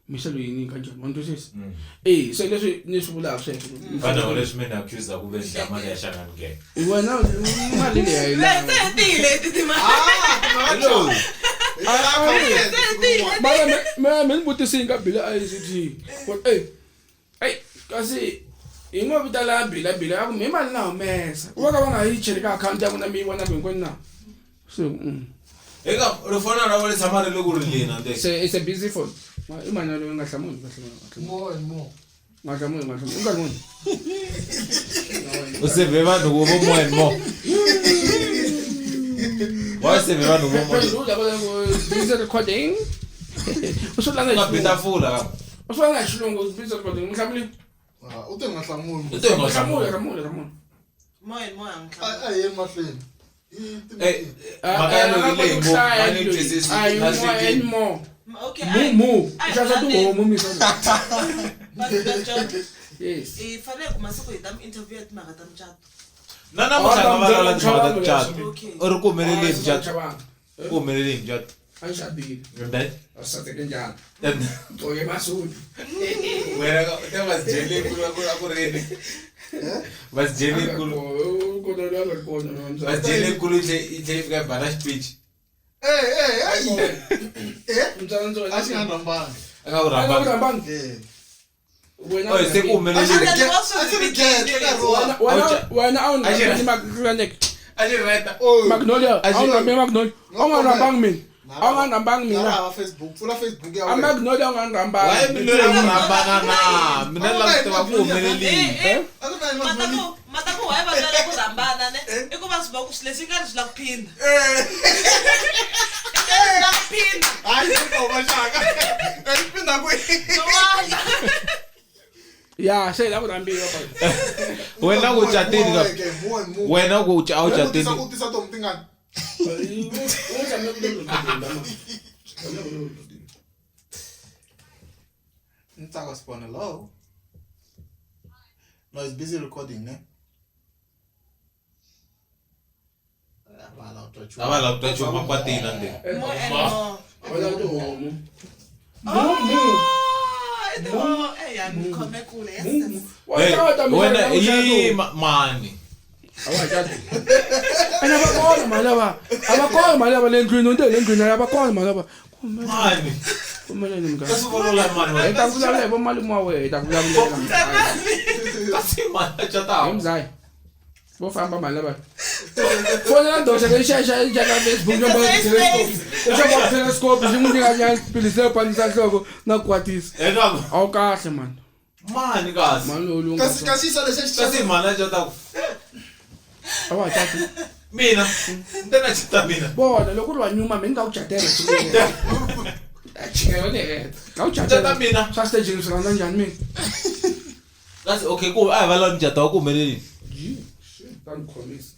Misa loyi yini ka njhani wa ni twisisa? Eh se leswi ni swi vulaka sweswo. Fana leswi mina accuse ku ve ndla mali ya Shangani gang. Wena mali leyi a yi lava. Se tile ti timali. Hello. Mara me ni vutisini ka Bila ICT. Ku eh kasi hi ngo vita la Bila Bila a ku mi mali na humesa. Ku va ka va nga yi cheli ka akhawunti ya n'wina mi yi vona hinkwenu na. So Eka ri fona ra wena tshama ri le ku rileni ante. Se it's a busy phone. I mani loyi nga hlamuli nga hlamuli. More and more. Nga hlamuli nga hlamuli. U nga hlamuli. U save vanhu vo more and more. Why save vanhu vo more? Busy recording. U swi langa Nga bita fula ka. U swi langa xilungu busy recording. Mhlamuli. U te nga hlamuli. U te nga hlamuli hlamuli hlamuli. More and more ang A hi mahlweni. Mhaka ya loyi leyi ngopfu, a ni twisisi, Ayi na more and more. Okay. Mu xaxa tihomu misa. Yes. I fanele ku masiku hi ta mi interview ya timhaka ta mucato. Na namuntlha nga vulavula timhaka ta mucato. U ri ku humelele hi mucato. Ku humelele hi mucato. A xadile. Then A saseke njhani? Gqoke masudu. Wena u te va sijele ku a ku ri yini? Va sijele ku va sijele ku yi tlhe yi fika yi ba na xipichi. A xi nga rhambanga. A nga ku rhambanga. Wena se ku humelele. A xi ri getse nkarhi wa. Wena a wu ni makulaneke. A xi reta. Magnolia a wu nga Magnolia a wu nga rhambangi mina a wu nga rhambangi mina Lava Facebook pfula Facebook ya a wena Magnolia a wu nga Why rhambangi mina la ku rhambana na? Mina la ku tiva ku humelelini. Eh, A ku na Magnolia. Mataku why va lava ku rhambana ne i ku va swi va ku swilo leswi nga ri swi la ku phinda I nga ri swi la ku phinda Hayi ku va xaka. Ai phinda ku. Swin'wana. ya se la ku rhambiwa pa Wena ku catini ka. Wena ku a wu catini. Ku tisa tomu tingani. Ntsako Spawn, hello. No, it's busy recording, ne? A va lava ku twa nchumu makwatini ande. More and more. wala tihomu Ah, i tihomu. Eh, ya ni khome kule. Yes, yes. Wena yi mani. ene va kona mali lava a va kona mali lava le ndlwini u te le ndlwini a va kona mali lava Mani. kumeleni Ka muganga swi vulavula mani hi wena. ta vulavula hi vomalume wa wehe hi ta vulavulela Kasi mani a hi cataku. mzaya vo famba mali lava fonela doxa lexi xa xa xa ka Facebook xo boxa telescope xo boxa telescope xi n'wi nyika nyana tiphilisi leyo pandzisa nhloko na ku kwatisa Eka a wu kahle mani mani kasi. mani lowu lunga Kasi kasi sa lexi Kasi mani a cataku. a wa ha cati Mina. Ni na cata mina. vona loko u ri wa nyuma mi ni nga ku catela chikela ni heta nga ku Cata catela mina. swa staging swi rhandza njhani mina Kasi okay ku a hi va lava mucato wa ku humelelini. ta ni khomisa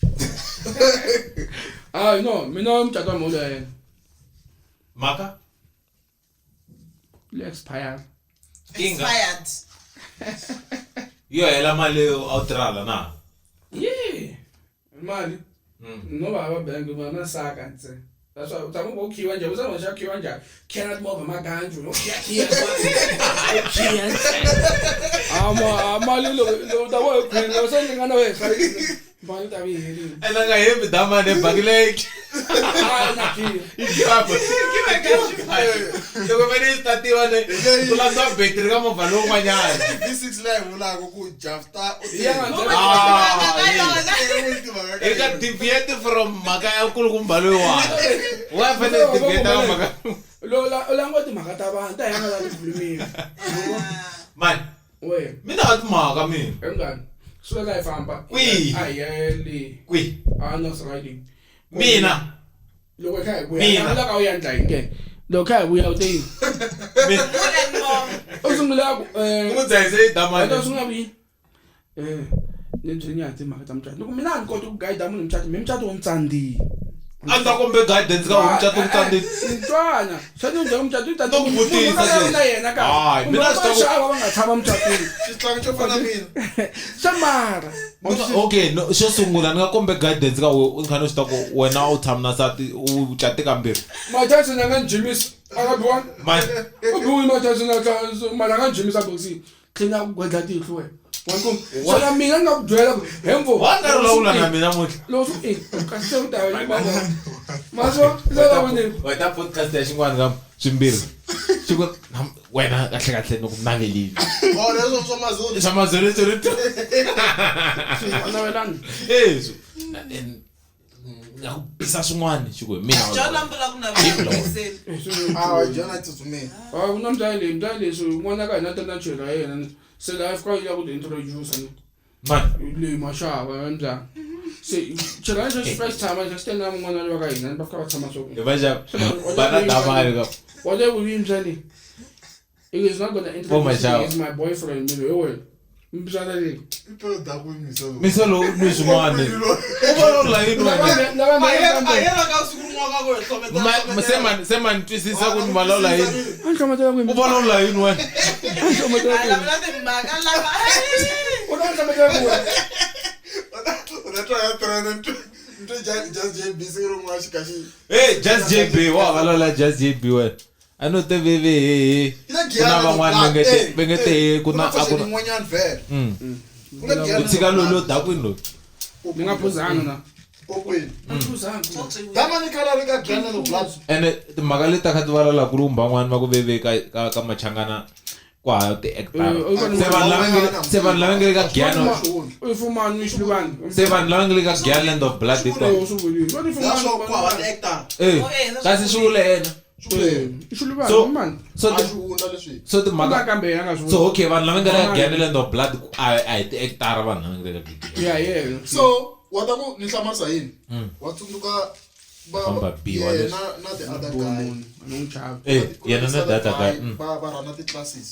hayi no mina mucato wa mholo ya yena Mhaka le expire Kinga. Expired. Yo hela mali leyo a wu tirhala na. ye mali no va va bank va na saka ntsena that's why u tshama u khiwa njhani u tshama u xa khiwa njhani khiya na timovha maganju no khiya khiya u khiya ntsena a mali loko loko u ta va hi khwini loko se ni nga na wehe mali ta vi herile Ene a nga hembi damane bangi leyi. hayi na khiya Loko va ni tatiwa ne ku landza betiri ka movha lowun'wanyana. V6 leyi vulaka ku Jafta u Ya nga Mo ndlela- Ah, va yona. I ka deviate from mhaka ya nkulukumba loyiwani. Wa fanele deviate ka mhaka. Lo la u languta timhaka ta vanhu ta hi nga lavi ku khulumiwa Mani, we mina a timhaka mina. engani suka ka hi famba Kwihi? a hi ya le Kwihi? a North Riding Mina. loko hi kha hi vuya Mina. na vula ka u ya ndla hi nge loko kha hi vuya u te yini Mina. More and more. u sungula ku U n'wi dzahise damane. u sungula ku yini ni byi ni ya timhaka ta mucato loko mina a ni koti ku gayida munhu mucato mi mucato wu ni tsandzile A ni ta kombe guidance ka mucato ku tsandzile. ntwana swa ni byela mucato wu To ku vutisa tsandzile sweswi. na yena ka Hayi, mina swi ta ku- xava va nga tshama mucatwini Xitlangi xo fana mina. swa mara Okay, no, xo sungula ni nga kombe guidance ka we u kha ni swi ta ku wena u tshama na nsati u cate kambirhi. Mike Tyson a nga ni jimisa a nga biwanga Mani, u biwile Mike Tyson a mara a nga ni jimisa boxing tlhela ku gwedla tihlo wena wa kuma xana mina ni nga ku byela ku hemvo wa nga ri lawula na mina namuntlha. loko swi e kasi se u ta yi maso se la vone Wena podcast ya xin'wana ka swimbirhi. Xi ku wena kahle kahle ni ku navelile. Oh, leswo swa Mazulu. Swa mazulu tsulu. navelani Leswi. Na ku bisa swin'wana xi ku hi mina. John a mbula ku navela ku Ah, John a tsutsumile. a ku na mbyali leyi mbyali leswi n'wana ka hina ta na chela ya yena se la fika yi lava ku ti introduce ni Mani, leyi maxava ya mbyali se chela lexo xi fika xi tshama xi tele na mun'wana loyi wa ka hina va fika va tshama swo hi va xa va na damane ka. whatever we mbyali it is not gonna Oh, introduce me Mashaba. as my boyfriend mina hi wena mbyala leyi I phela daku misolo. Misa lowu ni swin'wana. U vulavula yini wena? lava A yena ka siku rin'wana ka ku hi hlometela Ma- se ma se ma ni twisisa ku ni vulavula yini. a ni hlometela U kwini vulavula yini wena? a ni hlometela A kwini lavula timhaka lava. u ta ni hlometela kwini U ta twa ya trend ntwe just JB siku rin'wana xi ka xi. Hey, just JB, wa vulavula just JB wena. A no te veve he he. Ku na van'wana va nge te va nge te he ku na a ku na. yin'wanyana vhele. Ku na U tshika loyi lo dakwini loyi. ni nga phuzanga na Kokwini. a ni phuzanga Damani khala ri ka Gianna the Blood. Ene timhaka leti ta kha ti vulavula ku lumba van'wana va ku veve ka ka ka machangana. Ku hava ti-actor. Eh, Se vanhu lava nge se vanhu lava nge le ka Giyani i fumani xiluvani se vanhu lava nge le ka Giyani Land of Blood hikwavo. swi vulile va ni Leswo ku hava fumani ti-actor Eh, Oh, eh, kasi swi vule yena. i xiluvani So mani so a ti xi vula leswi so timhaka kambe yena nga swi so okay vanhu lava nga le ka Giyani Land of Blood a hi ti-actor vanhu lava nga le ka Giyani. ya yena so wa ta ku ni hlamarisa yini wa tsundzuka Famba biwa yena leswi. na the other guy munhu a ni n'wi chavi Eh, Ku na yena this na other data guy. guy, va va rhana ti-classes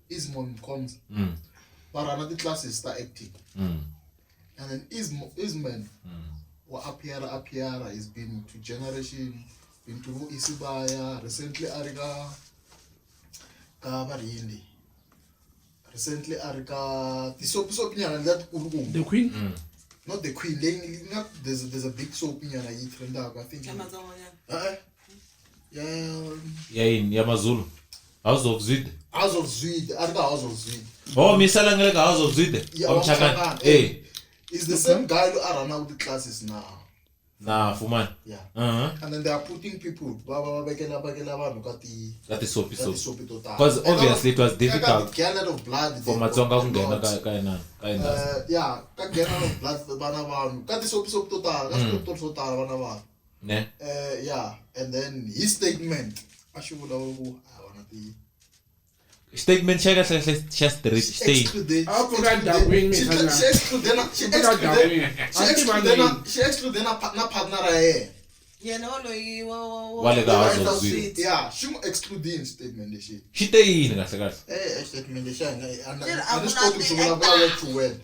Ismon Mkhonza va rhana ti-classes ta acting and then Isman wa appeara he's been to Generation, been to vo Isibaya recently a ri ka Varhindi recently a ri ka ti-soap nyana letiya tikulukumba the queen not the queen leyi nga there's a big soap nyana yi trendaka I think Ya matsongonyana. eh ya Ya yini ya Mazulu. House of Zwide. House of Zwide a ri ka House of Zwide Oh, misala nga le ka House of Zwide. Yeah, Wa wa Mchangani. Mchangani, Eh, is the same guy loyi a rhanaka ti-classes now na Fumani. yeah Uh-huh. and then they are putting people va vekela vanhu ka ti Ka ti-soapy ka soap. ti-soapy to tala Because obviously it was difficult Gallon of Blood for Matsonga ku nghena ka inani, ka industry. Yeah ka Gallon of Blood vana vanhu ka ti-soapy to tala ka switori swo tala vana vanhu Ne? Yeah and then his statement a xi vulavula ku a vana ti Statement xa kahle kahle xa street state. A pfuka Darwin, mina. Xi exclude na xi Pfuka exclude Darwin. xi A exclude tiva na name. xi exclude na partner ya yena Yena waloyi Wa le ka House of Zwide. yeah xi n'wi excludini statement lexi Xi te yini kahle kahle? eh statement lexi a hi nga Xi ri a a ni ku swi na koti ku xi vulavula word to word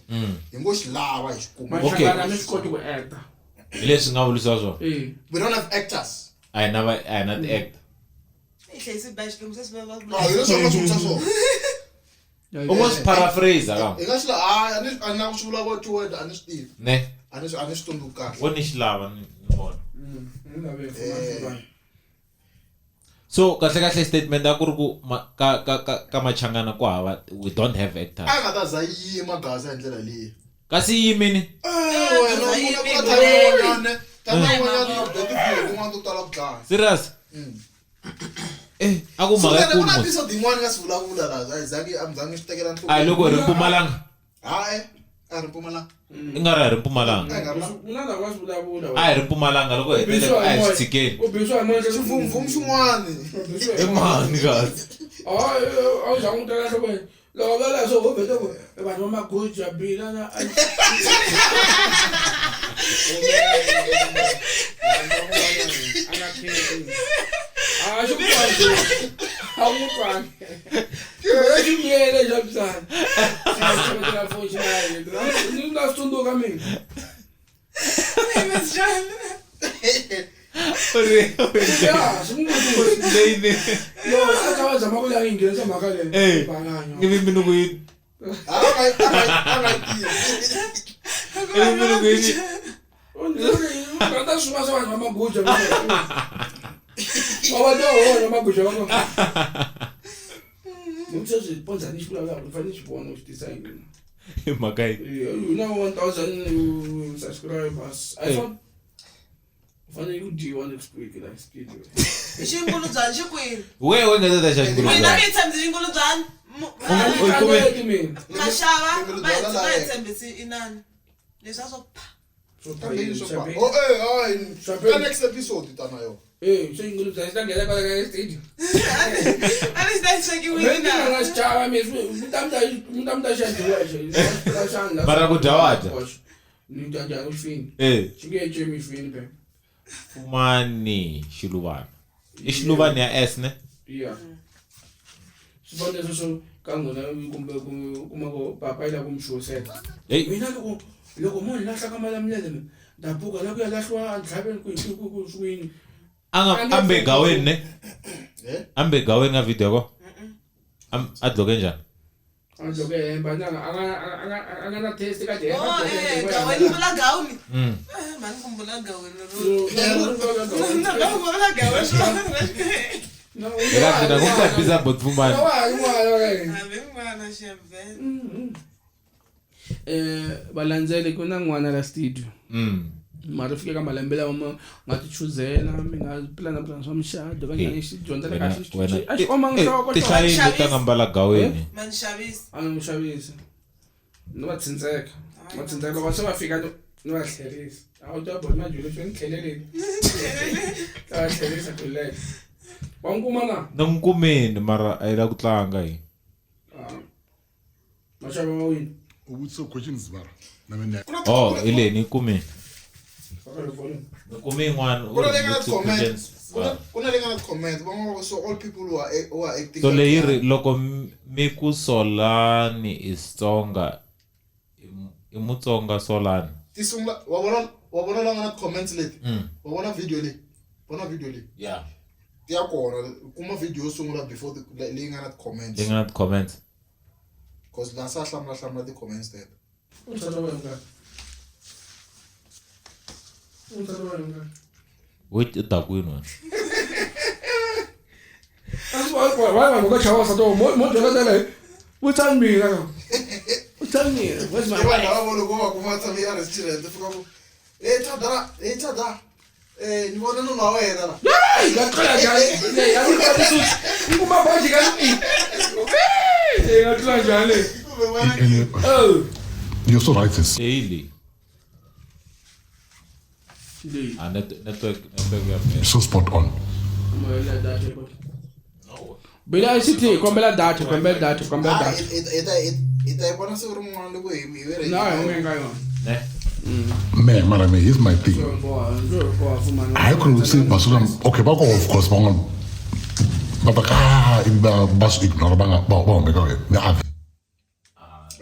hi ngo xi lava hi xi kuma Okay. Machangana a ni swi koti ku acta Hi leswi nga vulisiwa swona. eh we don't have actors A hi na a hi na ti-actor. I hlayise ba xilungu se swi va Ah, hi leswi a nga swi vutisa swona U ngo swi paraphrase ka. hi nga xi la hayi a ni na ku xi vula word to word a ni swi tivi Ne? a ni swi tsundzuki kahle Wo ni xi lava ni vona. ni lave fumani So kahle kahle statement a ku ri ku ka Machangana ku hava we don't have actors. A nga ta za yima gaza hi ndlela leyi Kasi yi yimini? Eh, wena gaza u yimile. ku na time yin'wanyana time yin'wanyana yi be tifilo tin'wana to tala ku dlaya Serious? Eh, a ku So mhaka then ku yikulu na mos. episode yin'wana nga swi vulavula laha a hi zangi a mi zangi swi tekela A hi loko hi ri Mpumalanga. hayi a ri Mpumalanga I nga ri a hi ri Mpumalanga. a hi nga ri na ku na lava swi vulavula A hi ri Mpumalanga loko hi hetelela a hi swi tshikeni. u bisiwa hi moya xivumvumu xin'wana I mani kasi? a wu zangi u teka nhlokweni loko va la swo ho vhete ku vanhu va maguja bila na a nga kheti a xi ku twangi a wu twangi xi vuyele xa pisana xi foni xi nga ni nga swi tsundzuka mina ya swi n'wi Leyi loko a kha va zama ku ya yi nghenisa mhaka leyi Eh. bananyo ivi mi ni ku yi a nga yi tivi ivi mi ni ku yi ta swi swa vanhu va maguja va va va maguja va kona sweswi pondzani xi vulavulaka ni fanele xi vona ku xi tisa yini hi mhaka yi. You na 1000 subscribers iPhone u fanele ku dyiwa next week la studio Xingulubyani xi kwini? We we nga ta xa Mina xingulubyani. mi tshembisi xingulubyani. U yi kume Kaneti mina Maxava Xingulubyani va hi la va hi yena. tshembisi inani. Leswiya swo pha. swo Kambe yini swo tala fa? Oh, eh, hayi Champagne. ka next episode hi ta na yona eh xi ngulubyani xi ta nghena kwala ka studio A ni xi ta swekiwile Mina na. nga xi chava mi mi ta mi ta xa dyiwa xa Mara ku dya wa dya? Ni dya dya ku xifini Eh, xi nge cemi xifini phela Fumani Xiluvana. I Xiluvani ya S ne? ya swi fanele sweswo ka n'wina kumbe kuma ku papa yi lava ku mi xuwisela Hey. mina loko munhu lahla ka malamulele mina ndabuka la ku ya lahliwa ntlhaveni kwihi kwihi kwihi A nga ambe gaweni ne? Eh? Ambe gaweni ka video ko? A dloke njhani? a dloke hemba na a nga na taste ka Oh, eh, gaweni vula gawuni. Eh, mhani kumbula gaweni ro. Na kumbula gaweni. Eka mina ku ta biza bot Fumani. Hambi n'wana xembe. Valandzeli ku na n'wana la studio Mara fike ka malembe lawa ma nga ti chuzela mi nga pulana pulana swa muxado va njhani xi dyondzela kahle xi a xi omanga nhloko xona. Tihlayini leti nga mbala gaweni. Ma ni xavisa. A ni n'wi xavisa. Ni va tsindzeka. Va tsindzeka loko se va fika ni va tlherisa. A wu twa boti majulu swi ni tlheleleni. Ta va tlherisa kuleke. Wa n'wi kuma na? Ni n'wi kumini mara a yi la ku tlanga hi. Ah. Maxava wa wini. U vutisa questions mara na mina. Oh, hi leyi ni yi kumini. Faka le volume. Ni kume yin'wana u Ku na ri leyi nga na vutise comment. questions. Ku na leyi nga na comment. Van'wana va ku so all people who are acting. So leyi ri loko mi ku Solani i Xitsonga i Mutsonga Solani. Ti sungula wa vona la nga na comments leti. Wa vona video leyi. Vona video leyi. Yeah. Ti ya kona kuma video yo sungula before leyi nga na comments. Leyi nga na comments. Cause la sa hlamula hlamula ti comments teto. U nsati wa wena ngani? U nsati wa wena ngani? Wait, u ta kwini wena? Why vanhu va chava nsati wa mo dyondza ndlela leyi? Vutani mina ka. Vutani mina. Where's my I vanhu wife? lava vo loko va kuma tshame ya restaurant fika ku eh thada eh thada eh ni vona nuna wa wena la. Hey, nga tlula njhani? Leyi a ni koti suti. Ni kuma baji ka ni. Leyi nga tlula njhani leyi? Kumbe wena Oh. You're so right sis. Leyi leyi. Leyi. Ah, network network ya mina. So spot on. Moyela data bot. Bila ICT kombela data, kombela data, kombela Ah, data. hi ta yi vona siku rin'wana loko hi ve ready. Na hi nga yona. Ne? Man, mara me, here's my thing. So boa, ndio boa fumana. Hayi khona ukuthi basuka okay ba of course ba ba ba ka ba ba swi ignore ba nga ba ba humeka ne a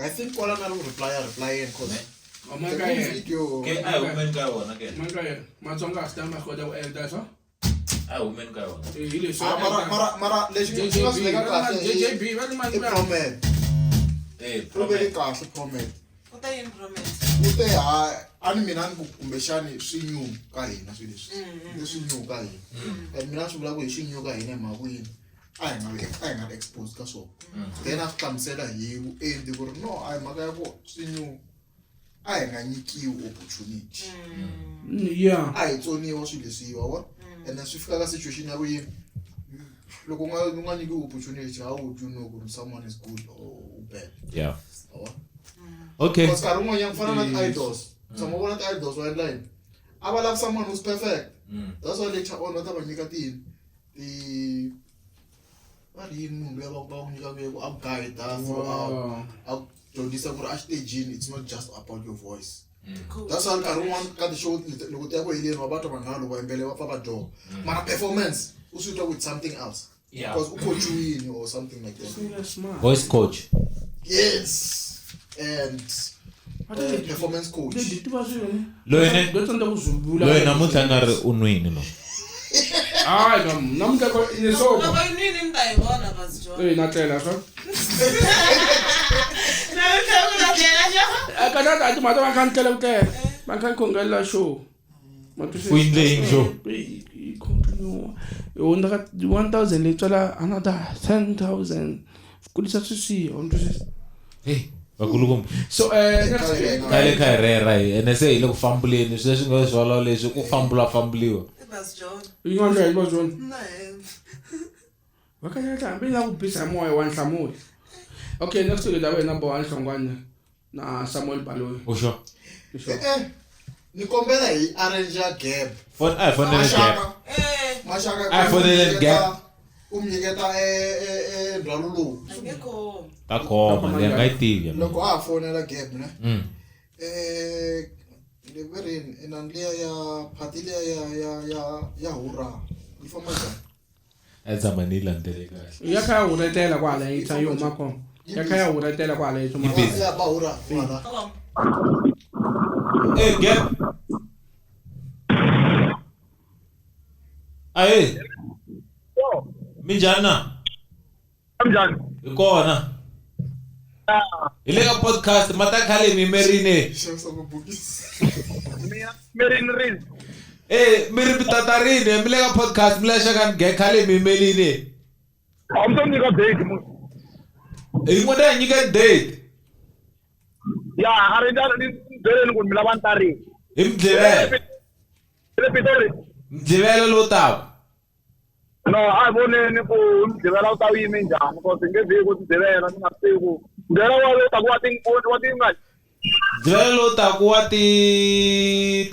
I think kwala na ri reply reply yena cause Manga yena. video Ke a hi humeni ka yona ke. Manga yena. Matsonga a swi ta ma kota ku endla swo. A hi humeni ka yona. Hi leswi. Ah, mara lexi xi nga swi veka kahle JJB va ni i mali va. Promet. Eh, U veke kahle Promet. U ta yini Promet? U te ha a ni mina ni ku kumbexani swi new ka hina swilo leswi. Leswi new ka hina. And mina swi vula ku hi xi new ka hina hi mhaka ku yini? A hi nga ri exposed ka swona. Then a swi hlamusela hi vuenti ku ri no a hi mhaka ya ku swi new a hi nga nyikiwi opportunity. Yeah. A hi tsoniwa swilo leswiwa wa and then swi fika ka situation ya ku yini loko u nga nyikiwi opportunity how would you know ku ri someone is good or bad? Yeah. Wa? Okay. Because nkarhi wun'wanyana ku fana na ti-idols tshama u vona ti-idols va endla yini a va lavi someone who's perfect. That's why later on va ta va nyika tiyini ti va ri yini munhu luya va ku nyikaka ku a ku guide throughout a ku dyondzisa ku ri a xitejini it's not just about your voice. That's why nkarhi wun'wana ka ti-show loko ti ya ku heleni wa va twa vanhu lava loko va yimbele va pfa va dyoha mara performance u swi twa ku it's something else. Yeah. Because u coachiwini or something like that. Smart. Voice coach. Yes. And performance coach. Leti tiva swilo. Loyi ne Ndo tsandza ku swi vula. loyi namuntlha nga ri u nwini no. Hayi ka namuntlha ko ni soba. Loko yi nwini ni ta yi vona Vas John. Eh na tlela swa. Namuntlha ku na tlela xo. Ka ta ti mata va kha ni tlela ku tlela. Va kha ni khongelela show. U endle yini show? Yi continue. Yi hundza ka 1000 leyi tswala another 10000. Kulisa sweswi, u twisisa. Hey, vakulukumba. So next week Khale kha hi rera hi ene se hi le ku fambuleni sweswi leswi nga swalwa leswi ku fambula fambuliwa. Vas John. yin'wana leyi va John. Na yena. Va kha ya hambi la ku bisa moya wa nhlamulo. Okay, next week ta wena Boha Nhlongwane na Samuel Baloyi. U sure? Eh, ni kombela hi arrange gap. Phone a hi fonele gap. Eh, Maxaka A hi foneleni gap. U mi nyiketa ndzhwalo lowu. a nge khomi. Ta khoma leyi nga yi tivi. ya mina. Loko a ha fonela gap ne. Ni ve rini inani liya ya phati liya ya hurra yi famba njhani? A tshama ni yi landzele kahle. Ya kha ya huretela kwala yi tsa yi huma kona. Ya kha ya huretela kwala yi huma Yi kona. busy. Ya ba hurra kwala. Eh, gap. Ahe. Minjhani na? Minjhani? Hi kona. Hi le ka podcast mata khale mi merini. Xavisa mabokisi. Mirini rini? Eh, mi ri mitatarini mi le ka podcast mi la xaka ni khale mi yimelini. A mi to nyika date mu. Hi n'wina hi nyika date. Ya, a ri ni byeleni ku mi lava ni ta rini. Hi mi dlevela. Le Pitori. Mgqivelo lowu taka. No, a hi voneni ku mugqivela wu ta wu yime njhani because nge vhiki ku mugqivela ni nga swi tivi ku mugqivela wa lowu taku wa ti wa ti nga Mgqivelo lowu taka wa ti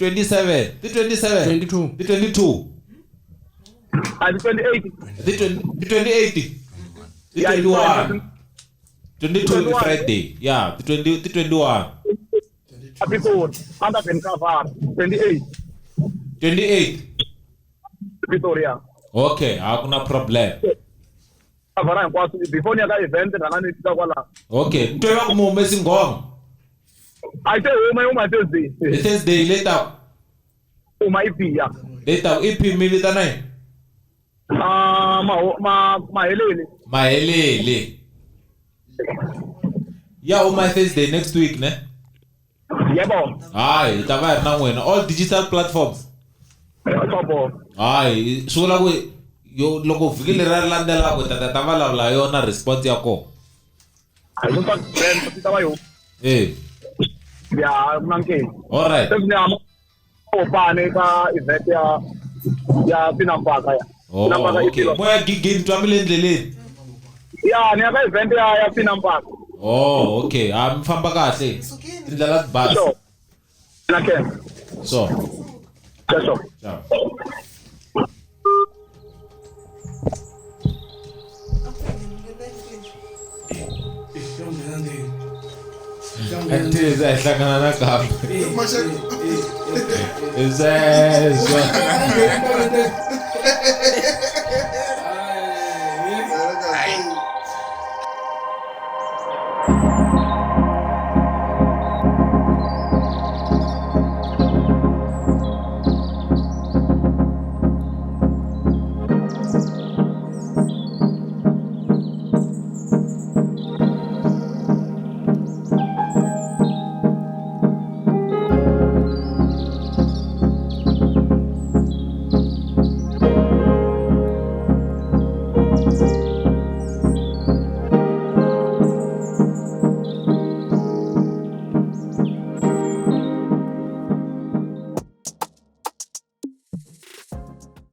27, ti 27, 22. ti 22, a ti 28. Ti 20, ti 28, ti Yeah, 21, 22 ti 21. Friday. Yeah, ti 20, ti 21, A Pitori, under Ben Kavar, 28 28. Pitori ya. Okay, a ku na problem. Kavara hinkwaswo before ni ya ka event rhanga ni fika kwala. Okay, ni twe va ku mi humesi nghoma. A yi se huma yi huma Thursday. Hi Thursday leyi taka. Huma EP ya. Leyi taka EP mi vitana yini? Ah, ma maheleli. Mahelele. Ya huma Thursday next week ne? Yebo. Hayi, hi ta va hi ri na n'wina all digital platforms. Sobo. Hayi, swi vula ku yo loko vhiki leri ri landzelaka hi ta ta vulavula yona response ya kona. A yi ta brand ta va yo. Eh, Ya ku na nkingha. all right. Sweswi ni ya Mopane ka event ya ya Pinampaka ya. Oh, Pinampaka okay. Moya gigini twa mi le ndleleni. Ya ni ya ka event ya ya Pinampaka. Oh, okay. Ah, mi famba kahle. Tindlela ti basa. Sure. Na Ken. So, Sure. ciao. Antes a hlangana nakambe. Maxaka. Hi sweswo. Sweswo.